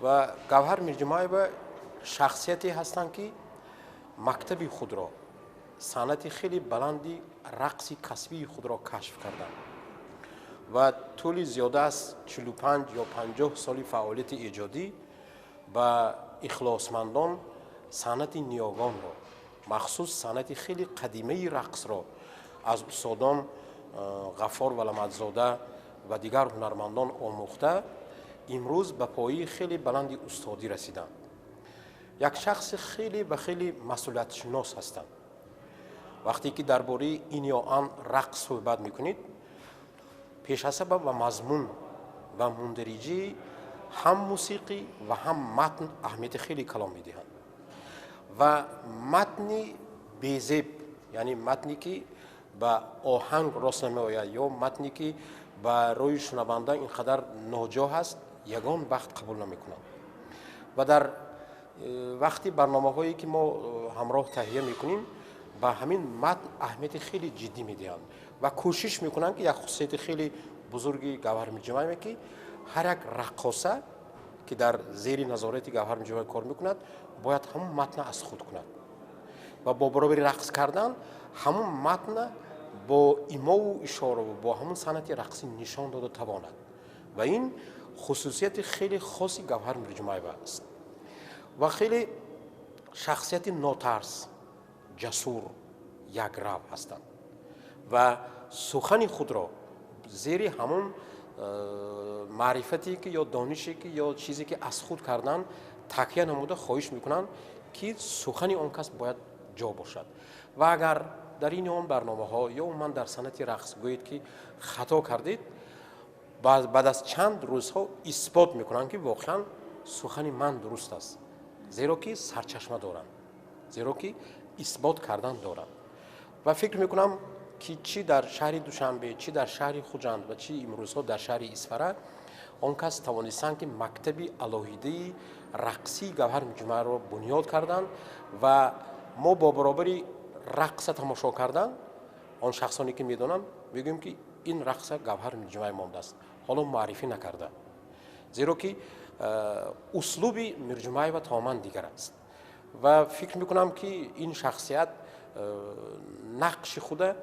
Ва Гавҳар Мирҷумаева шахсияте ҳастанд, ки мактаби худро, санъати хеле баланди рақси касбии худро кашф карданд ва тӯли зиёда аз 45 ё 50 соли фаъолияти эҷодӣ ба ихлосмандон санъати ниёгонро, махсус санъати хеле қадимаи рақсро аз устодон Ғаффор Валамадзода ва дигар ҳунармандон омӯхта, имрӯз ба пояи хеле баланди устодӣ расиданд. Як шахси хеле ва хеле масъулиятшинос ҳастанд. Вақте ки дар бораи ин ё он рақс суҳбат мекунед, пеш аз ҳама ба мазмун ва мундариҷаи ҳам мусиқӣ ва ҳам матн аҳамияти хеле калон медиҳанд ва матни безеб, яъне матне ки ба оҳанг рост намеояд ё матне ки ба рӯи шунаванда ин қадар ноҷо ҳаст, ягон вақт қабул намекунанд. Ва дар вақти барномаҳое ки мо ҳамроҳ таҳия мекунем, ба ҳамин матн аҳамияти хеле ҷиддӣ медиҳанд ва кӯшиш мекунанд, ки як хусусияти хеле бузурги Гавҳар Мирҷумаева, ки ҳар як раққоса, ки дар зери назорати Гавҳар Мирҷумаева кор мекунад, бояд ҳамон матна аз худ кунад ва бо баробари рақс кардан ҳамон матна бо имову ишораву бо ҳамон санъати рақсӣ нишон дода тавонад. Ва ин хусусияти хеле хоси Гавҳар Мирҷумаева аст. Ва хеле шахсияти нотарс, ҷасур, якрав ҳастанд ва сухани худро зери ҳамон маърифате ки ё донише ки ё чизе ки аз худ кардан такя намуда, хоҳиш мекунанд, ки сухани он кас бояд ҷо бошад. Ва агар дар ин он барномаҳо ё умуман дар санъати рақс гӯед, ки хато кардед, баъд аз чанд рӯзҳо исбот мекунанд, ки воқеан сухани ман дуруст аст, зеро ки сарчашма доранд, зеро ки исбот кардан доранд. Ва фикр мекунам, ки чӣ дар шаҳри Душанбе, чӣ дар шаҳри Хуҷанд ва чӣ имрӯзҳо дар шаҳри Исфара он кас тавонистанд, ки мактаби алоҳидаи рақсии Гавҳар Мирҷумаеваро бунёд карданд. Ва мо бо баробари рақса тамошо кардан, он шахсоне ки медонанд, мегӯем, ки ин рақса Гавҳар Мирҷумаева мондааст, ҳоло муаррифӣ накарда, зеро ки услуби Мирҷумаева тамоман дигар аст. Ва фикр мекунам, ки ин шахсият нақши худа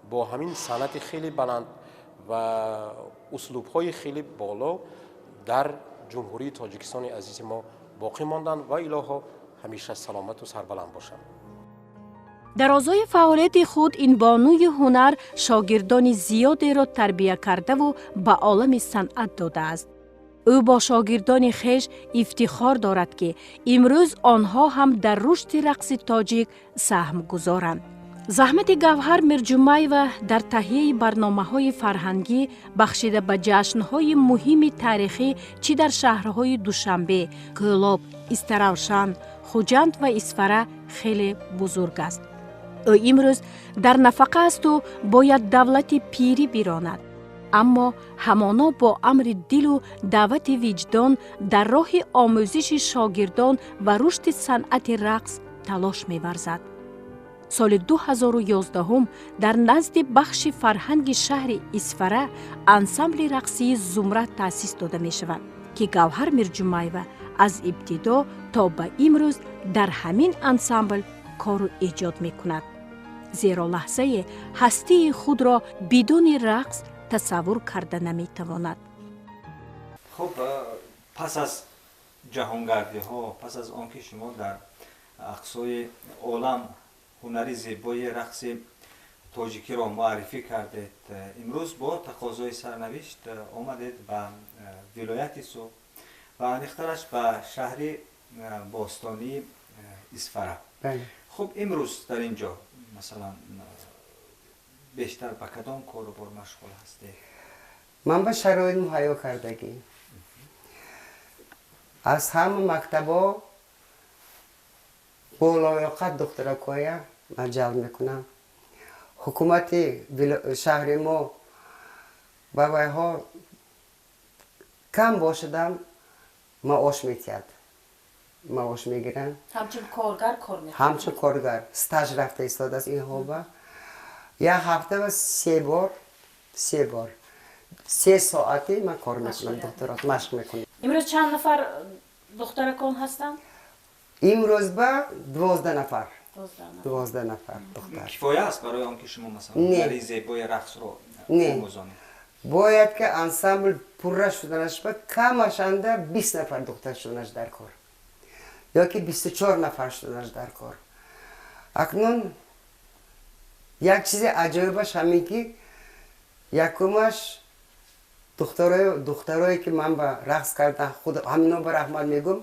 бо ҳамин санъати хеле баланд ва услубҳои хеле боло дар Ҷумҳурии Тоҷикистони азизи мо боқӣ монданд ва илоҳо ҳамеша саломату сарбаланд бошанд.
Дар озои фаъолияти худ ин бонуи ҳунар шогирдони зиёдеро тарбия кардаву ба олами санъат додааст. Ӯ бо шогирдони хеш ифтихор дорад, ки имрӯз онҳо ҳам дар рушди рақси тоҷик саҳм гузоранд. Заҳмати Гавҳар Мирҷумаева дар таҳияи барномаҳои фарҳангӣ, бахшида ба ҷашнҳои муҳими таърихӣ, чӣ дар шаҳрҳои Душанбе, Кӯлоб, Истаравшан, Хуҷанд ва Исфара, хеле бузург аст. Ӯ имрӯз дар нафақа асту бояд давлати пирӣ биронад, аммо ҳамоно бо амри дилу даъвати виҷдон дар роҳи омӯзиши шогирдон ва рушди санъати рақс талош меварзад. Соли 2011 дар назди бахши фарҳанги шаҳри Исфара ансамбли рақсии «Зумрад» таъсис дода мешавад, ки Гавҳар Мирҷумаева аз ибтидо то ба имрӯз дар ҳамин ансамбл кору эҷод мекунад, зеро лаҳзае ҳастии худро бидуни рақс тасаввур карда наметавонад.
Хуб, пас аз ҷаҳонгардиҳо, пас аз он ки шумо дар ақсои олам ҳунари зебои рақси тоҷикиро муаррифӣ кардед, имрӯз бо тақозои сарнавишт омадед ба вилояти Суғд ва аниқтараш ба шаҳри бостонии Исфара. Хуб, имрӯз дар ин ҷо, масалан, бештар ба кадом кору бор машғул ҳастед?
Ман ба шароит муҳайё кардагӣ аз ҳама мактабо болоёқат духтаракоя ман ҷалб мекунам. Ҳукумати шаҳри мо ба вайҳо кам бошадам маош метиҳад, маош мегиранд.
Ҳамчун коргар кор мекунад?
Ҳамчун коргар стаж рафта истодааст инҳо. Ба як ҳафта се бор, се бор 3 соати ман кор мекунам, духтарот машқ мекунам.
Имрӯз чанд нафар духтаракон ҳастанд?
Имрӯз ба 12 нафар, 12 нафар духтар.
Кифоя аст барои он ки шумо, масалан, ҳунари зебои рақсро омӯзонед?
Бояд ки ансамбл пурра шуданаш ба камашанда 20 нафар духтар шуданаш дар кор ё ки 24 нафар шуданаш дар кор. Акнун як чизи аҷоибаш ҳамин, ки якумаш духтарое ки ман ба рақс кардан, худ ҳамино ба раҳмат мегӯм,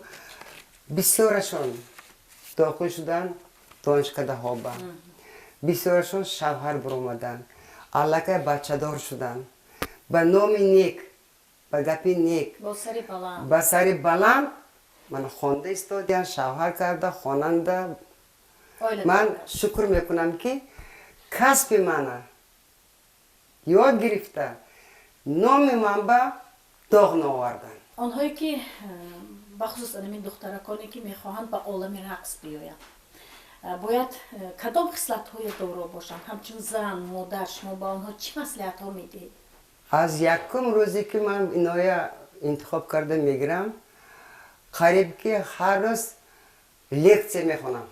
бисёрашон Дохил шуданд донишкадаҳо, ба бисёрашон шавҳар биромаданд, аллакай бачадор шуданд, ба номи нек, ба гапи нек, ба сари баланд мана хонда истодиянд, шавҳар карда, хонанда. Ман шукр мекунам, ки касби мана ёд гирифта, номи ман ба доғ наоварданд.
Онҳое ки, бахусус анамин духтараконе ки мехоҳанд ба олами рақс биёянд, бояд кадом хислатҳое доро бошанд? Ҳамчун зан, модар, шумо ба онҳо чӣ маслиҳатҳо медиҳед?
Аз якум рӯзе ки ман иноя интихоб карда мегирам, қариб ки ҳар рӯз лексия мехонам.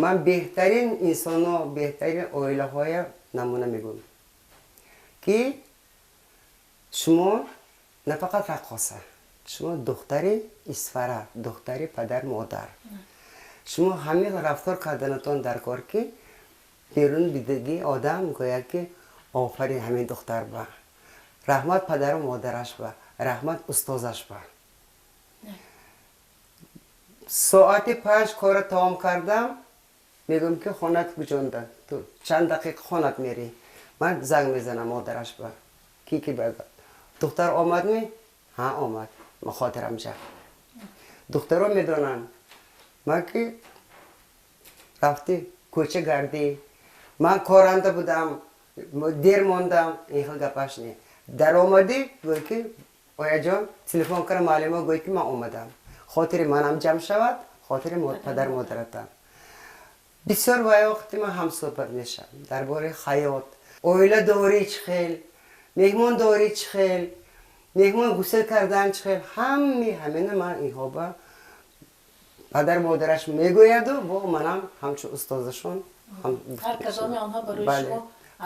Ман беҳтарин инсонҳо, беҳтарин оилаҳоя намуна мегӯям, ки шумо на фақат раққоса, шумо духтари Исфара, духтари падар модар, шумо ҳамин рафтор карданатон дар кор, ки берун бидагӣ одам гӯяд, ки офарин ҳамин духтар ба, раҳмат падару модараш ба, раҳмат устозаш ба. Соати 5 кора тамом кардам, мегӯям, ки хонат куҷонда, ту чанд дақиқа хонат мерӣ. Ман занг мезанам модараш ба, ки духтар омадми? Ҳа, омад. Хотирам ҷа, духтаро медонанд, ман ки рафти кӯча гардӣ, ман коранда будам, дер мондам, ин хел гапаш не. Даромадӣ, гӯй ки ояҷон, телефон кара муаллимо, гӯй ки ман омадам. Хотири манам ҷамъ шавад, хотири падар модаратам. Бисёр вай вақти ман ҳамсӯҳбат мешавам дар бораи ҳаёт, оиладорӣ чӣ хел, меҳмондорӣ чӣ хел, меҳмон гусел кардан чӣ хел. Ҳами ҳамина ман инҳо ба падар модараш мегӯяду бо манам ҳамчун устозашон.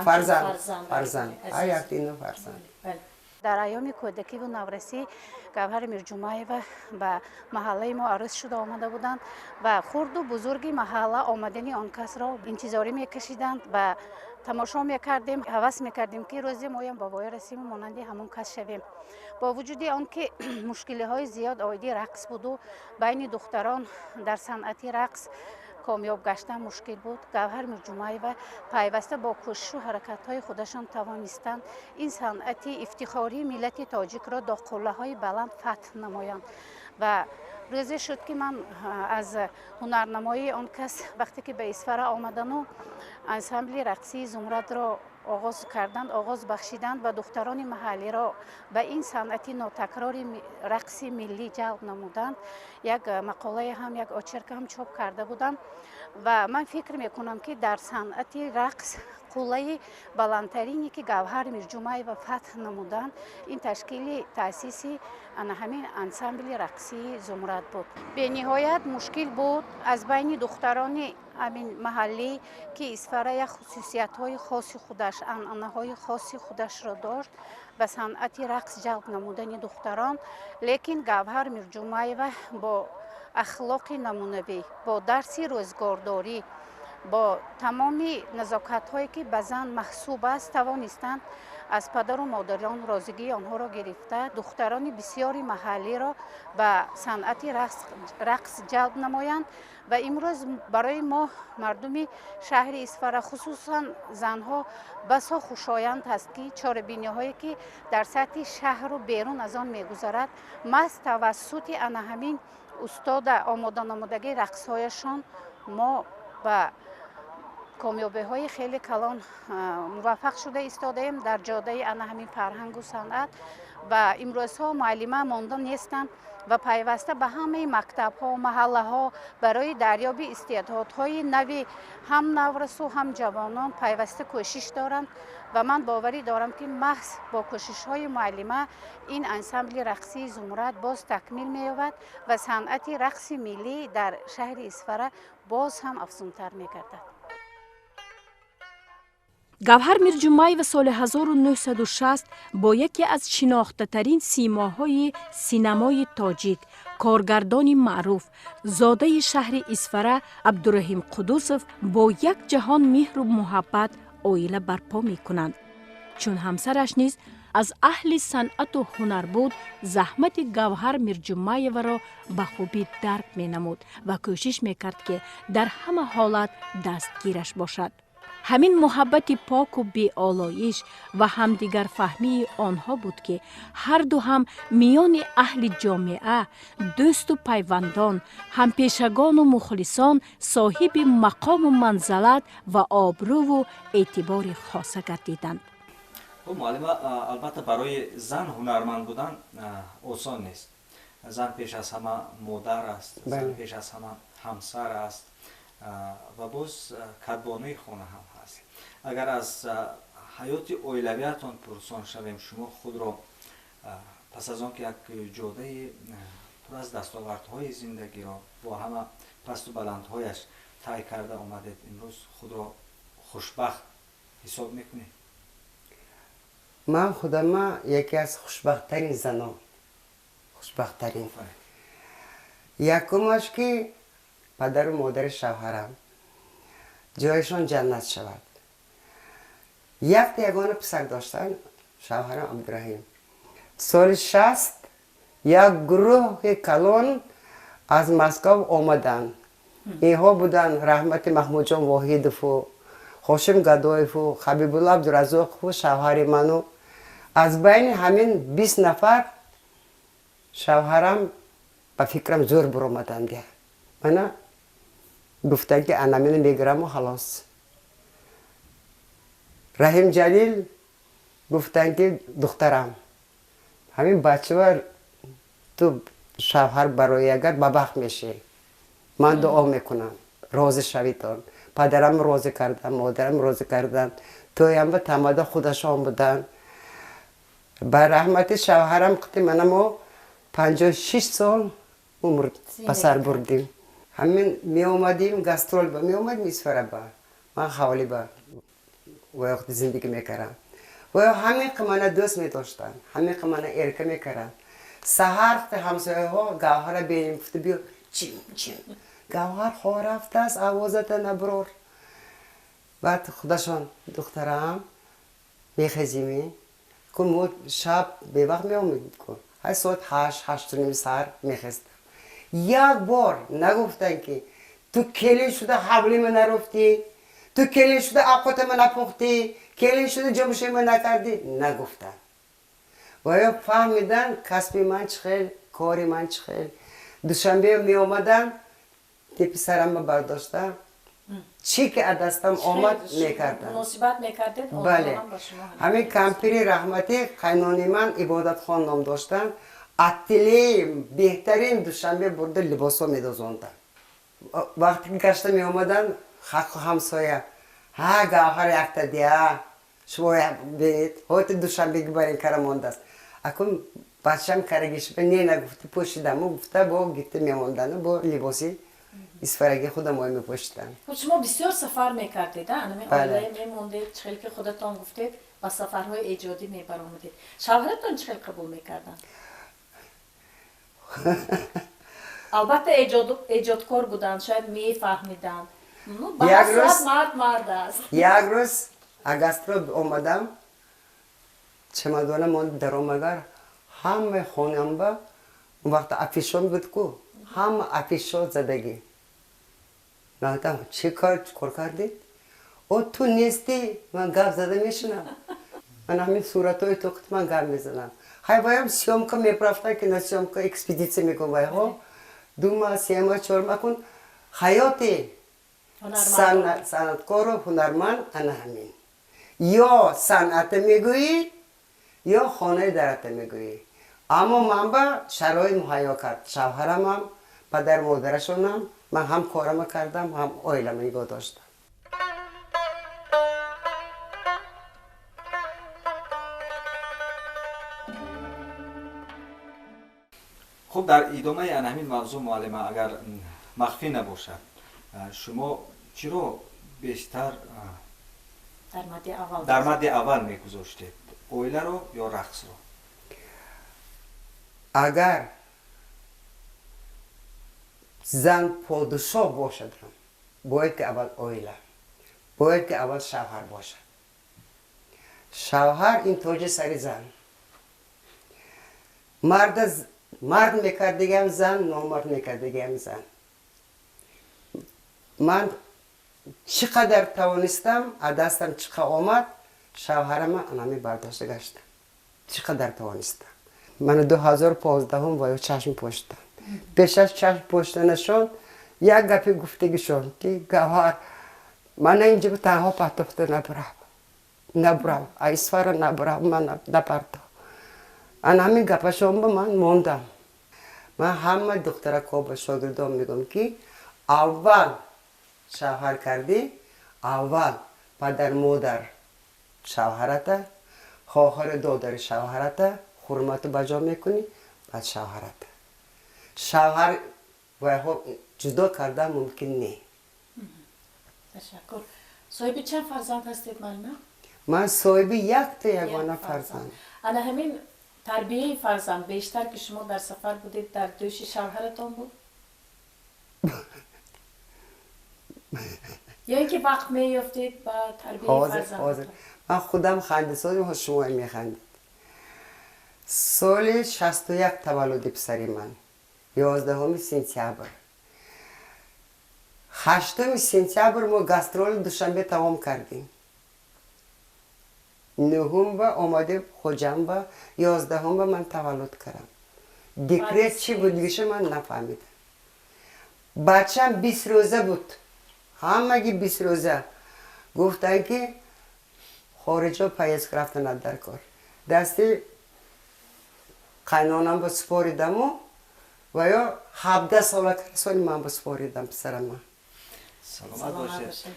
Фарзанд, фарзанд, ҳар якти ино фарзанд.
Дар айёми кӯдакиву наврасӣ Гавҳари Мирҷумаева ба маҳаллаи мо арӯс шуда омада буданд ва хурду бузурги маҳалла омадани он касро интизорӣ мекашиданд ва тамошо мекардем, ҳавас мекардем, ки рӯзе моям ба воя расиму монанди ҳамон кас шавем. Бо вуҷуди он ки мушкилиҳои зиёд оиди рақс буду байни духтарон дар санъати рақс комёб гаштан мушкил буд, Гавҳар Мирҷумаева пайваста бо кӯшишу ҳаракатҳои худашон тавонистанд ин санъати ифтихории миллати тоҷикро до қуллаҳои баланд фатҳ намоянд. Ва рӯзе шуд, ки ман аз ҳунарнамоии он кас, вақте ки ба Исфара омадану ансамбли рақсии Зумрадро оғоз карданд, оғоз бахшиданд ва духтарони маҳаллиро ба ин санъати нотакрори рақси миллӣ ҷалб намуданд, як мақолае ҳам, як очерка ҳам чоп карда будам. Ва ман фикр мекунам, ки дар санъати рақс қуллаи баландтарине, ки Гавҳар Мирҷумаева фатҳ намуданд, ин ташкили, таъсиси ана ҳамин ансамбли рақсии Зумрад буд. Бениҳоят мушкил буд аз байни духтарони ҳамин маҳаллӣ, ки Исфара як хусусиятҳои хоси худаш, анъанаҳои хоси худашро дошт, ба санъати рақс ҷалб намудани духтарон. Лекин Гавҳар Мирҷумаева бо ахлоқи намунавӣ, бо дарси рӯзгордорӣ, бо тамоми назокатҳое, ки ба зан маҳсуб аст, тавонистанд аз падару модарон розигии онҳоро гирифта, духтарони бисёри маҳаллиро ба санъати рақс ҷалб намоянд. Ва имрӯз барои мо, мардуми шаҳри Исфара, хусусан занҳо, басо хушоянд аст, ки чорабиниҳое, ки дар сатҳи шаҳру берун аз он мегузарад, маҳз тавассути ана ҳамин устода омоданамудагии рақсҳояшон мо ба комёбиҳои хеле калон муваффақ шуда истодаем дар ҷодаи ана ҳамин фарҳангу санъат. Ва имрӯзҳо муаллима монда нестанд ва пайваста ба ҳамаи мактабҳо, маҳаллаҳо барои дарёби истеъдодҳои нави ҳам наврасу ҳам ҷавонон пайваста кӯшиш доранд. Ва ман боварӣ дорам, ки маҳз бо кӯшишҳои муаллима ин ансамбли рақсии Зумрад боз такмил меёбад ва санъати рақси миллӣ дар шаҳри Исфара боз ҳам афзунтар мегардад.
Гавҳар Мирҷумаева соли 1960 бо яке аз шинохтатарин симоҳои синамои тоҷик, коргардони маъруф, зодаи шаҳри Исфара Абдураҳим Қудусов бо як ҷаҳон меҳру муҳаббат оила барпо мекунанд. Чун ҳамсараш низ аз аҳли санъату ҳунар буд, заҳмати Гавҳар Мирҷумаеваро ба хубӣ дарк менамуд ва кӯшиш мекард, ки дар ҳама ҳолат дастгираш бошад. Ҳамин муҳаббати поку беолоиш ва ҳамдигарфаҳмии онҳо буд, ки ҳарду ҳам миёни аҳли ҷомеа, дӯсту пайвандон, ҳампешагону мухлисон соҳиби мақому манзалат ва обрӯву эътибори хоса гардиданд.
Хуб, муаллима, албатта, барои зан ҳунарманд будан осон нест. Зан пеш аз ҳама модар аст, зан пеш аз ҳама ҳамсар аст ва боз кадбонуи хона ҳам ҳаст. Агар аз ҳаёти оилавиятон пурсон шавем, шумо худро пас аз он ки як ҷодаи пур аз дастовардҳои зиндагиро бо ҳама пасту баландҳояш тай карда омадед, имрӯз худро хушбахт ҳисоб мекунед?
Ман худама яке аз хушбахттарин занон, хушбахттарин. Якумаш, ки падару модари шавҳарам, ҷояшон ҷаннат шавад, якта ягона писар доштанд, шавҳарам Абдураҳим. Соли 60 як гурӯҳи калон аз Москав омаданд. Инҳо буданд раҳмати Маҳмудҷон Воҳидову, Хошим Гадоеву, Ҳабибулло Абдуразоқову, шавҳари ману. Аз байни ҳамин 20 нафар шавҳарам ба фикрам зӯр буромаданд. Мана гуфтанд, ки анамина мегираму халос. Раҳим Ҷалил гуфтанд, ки духтарам, ҳамин бачава ту шавҳар барои, агар ба бахт мешӣ, ман дуо мекунам, розӣ шавитон. Падарам розӣ кардам, модарам розӣ карданд, тӯямба тамада худашон буданд. Ба раҳмати шавҳарам қити мана мо 56 сол умр ба сар бурдим. Ҳамин меомадим гастрол ба, меомадим Исфараба, ман ҳавлиба вақти зиндагӣ мекардам. Ва ҳамин ки мана дӯст медоштанд, ҳамин ки мана эрка мекарданд. Саҳар ҳамсояҳо Гавҳара беним гуфта биё, чим чим, Гавҳар хо рафтааст, овозата наброр. Баъд худашон: духтарам, мехезими ку, мо шаб бевақт меомедим ку, ҳай соат 8, 8:30 саҳар мехестам. Як бор нагуфтанд, ки ту келин шуда ҳавлима нарафтӣ, ту келин шуда авқотама напухтӣ, келин шуда ҷомшӯима накардӣ. Нагуфтанд. Ва ё фаҳмиданд касби ман чӣ хел, кори ман чӣ хел. Душанбе меомадам, тепи сарама бардошта, чӣ ки аз дастам омад, мекардам.
Муносибат мекардед.
Бале, ҳамин кампири раҳматӣ, қайнони ман Ибодатхон ном доштанд, ателеи беҳтарин Душанбе бурда либосҳо медозонданд. Вақте ки гашта меомаданд, ҳаққу ҳамсоя: ҳа, Гавҳар якта дия, шумо бинед, ҳоти Душанбеги барин кара мондааст. Акун бачам карагишба не нагуфти, пӯшидаму гуфта, бо гифта мемондану бо либоси исфараги худамой мепӯшидам.
Шумо бисёр сафар мекардед, анами оилае мемондед, чӣ хел ки худатон гуфтед, ба сафарҳои эҷодӣ мебаромадед. Шавҳаратон чӣ хел қабул мекарданд? Албатта, эҷодкор буданд, шояд мефаҳмиданд. Мард мард аст.
Як рӯз гастрол омадам, чемодона монд, даромагар ҳамаи хонамба, он вақт афишон буд ку, ҳама афишо задагӣ. Ман гуфтам: чӣ кор кор кардед? О, ту нестӣ, ман гап зада мешинам, ман ҳамин суратҳои ту қит ман гап мезанам. Ҳай, ваям съёмка мерафтан, ки на съёмка, экспедитсия мекун, вайҳо 2 маҳ, 3 маҳ, 4 маҳ кун. Ҳаёти санъаткору ҳунарманд ана ҳамин: ё санъата мегӯӣ, ё хонаи дарата мегӯӣ. Аммо ман ба шароит муҳайё кард шавҳарамам, падару модарашонам. Ман ҳам корама кардам, ҳам оилама нигоҳ доштам.
Хуб, дар идомаи ана ҳамин мавзӯъ, муаллима, агар махфӣ набошад, шумо чиро бештар дар мадди аввал мегузоштед, оиларо ё рақсро?
Агар зан подшоҳ бошад, бояд ки аввал оила, бояд ки аввал шавҳар бошад. Шавҳар ин тоҷи сари зан. Марда мард мекардигам зан, номард мекардигам зан. Ман чӣ қадар тавонистам, аз дастам чӣ қа омад, шавҳарама анами бардошта гаштам. Чӣ қадар тавонистам. Мана 2015 ва ё чашм пӯшидам. Пеш аз чашм пӯшиданашон як гапи гуфтагишон ки Гавҳар, мана инҷо танҳо партофта набурам. Набурам, Исфара набурам, ман напарто. Ана ҳамин гапашон ба ман мондам. Ман ҳама духтаракҳо ба шогирдон мегӯям ки аввал шавҳар кардӣ, аввал падар модар шавҳарата, хоҳари додари шавҳарата ҳурмату ба ҷо мекунӣ, баъд шавҳарата. Шавҳар вайҳо ҷудо кардан мумкин не.
Ташаккур. Соҳиби чанд фарзанд ҳастед, муаллима?
Ман соҳиби якта ягона фарзанд.
Ана ҳамин тарбияи фарзанд бештар ки шумо дар сафар будед, дар дӯши шавҳаратон буд? Ё ин ки вақт меёфтед ба тарбияи фарзанд?
Ҳозир ман худам хандисозем, шумо механдед. Соли 61 таваллуди писари ман, 11 сентябр. 8 сентябр мо гастроли Душанбе тамом кардем. 9 ба омадем Хуҷандба, 11 ба ман таваллуд кардам. Декрет чӣ будгиша ман нафаҳмидам. Бачам 20 рӯза буд. Ҳамаги 20 рӯза. Гуфтанд ки хориҷо поездка рафтанад дар кор. Дасти қайнонам ба супоридаму ва ё 17 сола соли ман ба супоридам писарама.
Саломат бошед.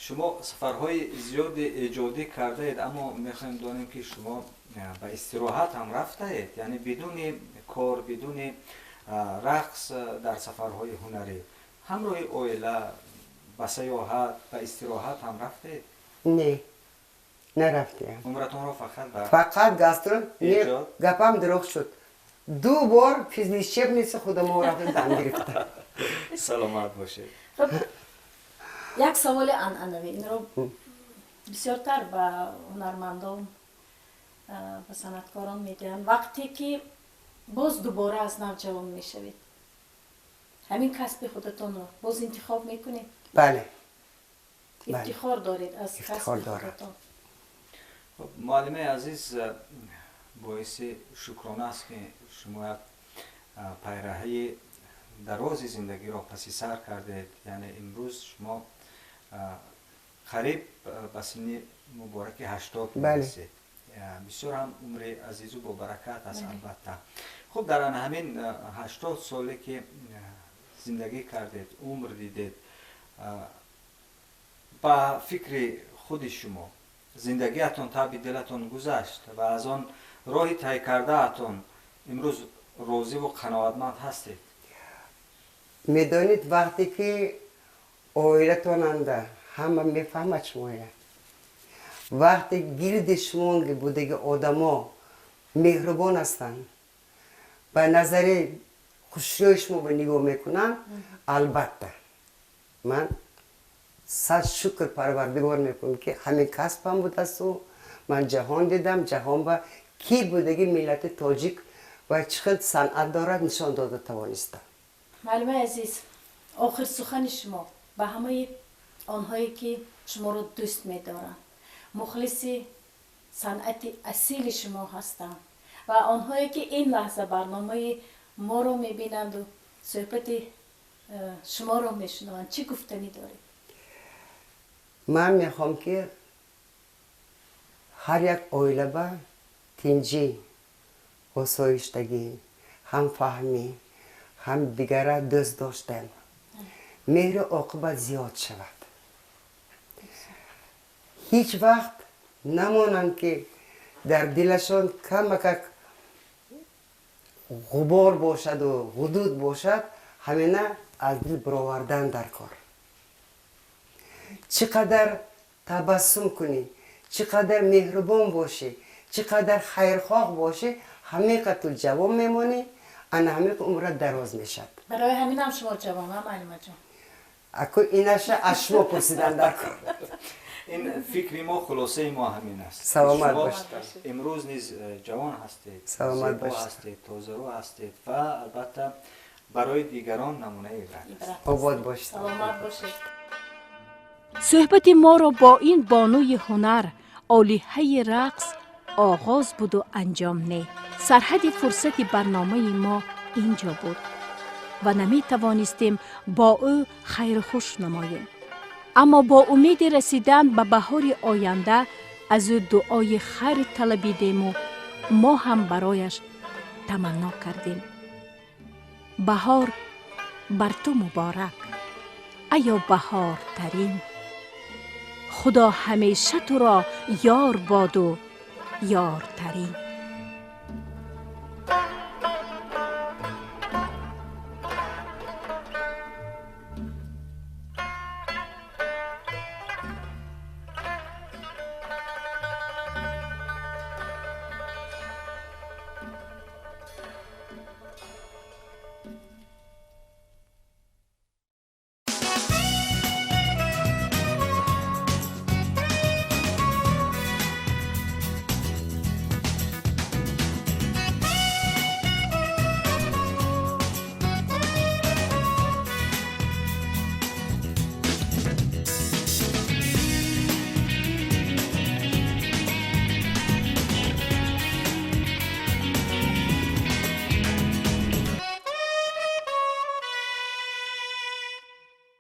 Шумо сафарҳои зиёди эҷодӣ кардаед, аммо мехоҳем донем ки шумо ба истироҳат ҳам рафтаед, яъне бидуни кор, бидуни рақс дар сафарҳои ҳунарӣ ҳамроҳи оила ба саёҳат, ба истироҳат ҳам рафтаед?
Не, нарафтем.
Умратонро фақат ба
фақат гастрол. Гапам дурӯғ шуд. Ду бор физлечебница худамо рафта дам гирифта.
Саломат бошед.
Як саволи анъанавӣ, инро бисёртар ба ҳунармандон, ба санъаткорон медиҳанд. Вақте ки боз дубора аз нав ҷавон мешавед, ҳамин касби худатонро боз интихоб мекунед?
Бале.
Ифтихор доред аз касби худатон?
Муаллимаи азиз, боиси шукрона аст ки шумо як пайраҳаи дарози зиндагиро паси сар кардед. Яъне имрӯз шумо қариб ба синни мубораки 80 мерасед. Бисёр ҳам умри азизу бобаракат аст албатта. Хуб, дар ана ҳамин 80 соле ки зиндагӣ кардед, умр дидед, ба фикри худи шумо зиндагиатон таби дилатон гузашт ва аз он роҳи тай кардаатон имрӯз розиву қаноатманд ҳастед?
Медонед, вақте ки оилатонанда ҳама мефаҳмад шумоя, вақте гирди шумо будаги одамо меҳрубон ҳастанд, ба назари хушрӯи шумо ба нигоҳ мекунанд, албатта ман сад шукр Парвардигор мекунам ки ҳамин касбам будасту ман ҷаҳон дидам, ҷаҳон ба кӣ будаги миллати тоҷик ва чӣ хел санъат дорад нишон дода тавонистам.
Муаллимаи азиз, охир сухани шумо ба ҳамаи онҳое ки шуморо дӯст медоранд, мухлиси санъати асили шумо ҳастанд ва онҳое ки ин лаҳза барномаи моро мебинанду суҳбати шуморо мешунаванд, чӣ гуфтанӣ доред?
Ман мехоҳам ки ҳар як оила ба тинҷӣ, осоиштагӣ, ҳамфаҳмӣ, ҳам дигара дӯст доштан, меҳру оқибат зиёд шавад. Ҳеҷ вақт намонанд ки дар дилашон камакак ғубор бошаду ғудуд бошад, ҳамина аз дил баровардан дар кор. Чӣ қадар табассум кунӣ, чӣ қадар меҳрубон бошӣ, чӣ қадар хайрхоҳ бошӣ, ҳамин қадр ту ҷавон мемонӣ, ана ҳамин умрат дароз мешавад.
Барои ҳаминам шумо ҷавон, а, муаллимаҷон?
Аку инаша аз шумо пурсидан дар кор.
Ин фикри мо, хулосаи мо ҳамин аст.
Саломат бошед.
Имрӯз низ ҷавон ҳастед,
Саломат
зебо
бошед.
ҳастед, тозарӯ ҳастед ва албатта барои дигарон намунаи ибрат.
Обод бошед.
Саломат бошед.
Суҳбати моро бо ин бонуи ҳунар, олиҳаи рақс оғоз буду анҷом не. Сарҳади фурсати барномаи мо ин ҷо буд ва наметавонистем бо ӯ хайрухуш намоем, аммо бо умеди расидан ба баҳори оянда аз ӯ дуои хайр талабидему мо ҳам барояш таманно кардем: баҳор бар ту муборак, аё баҳортарин, Худо ҳамеша туро ёр боду ёртарин.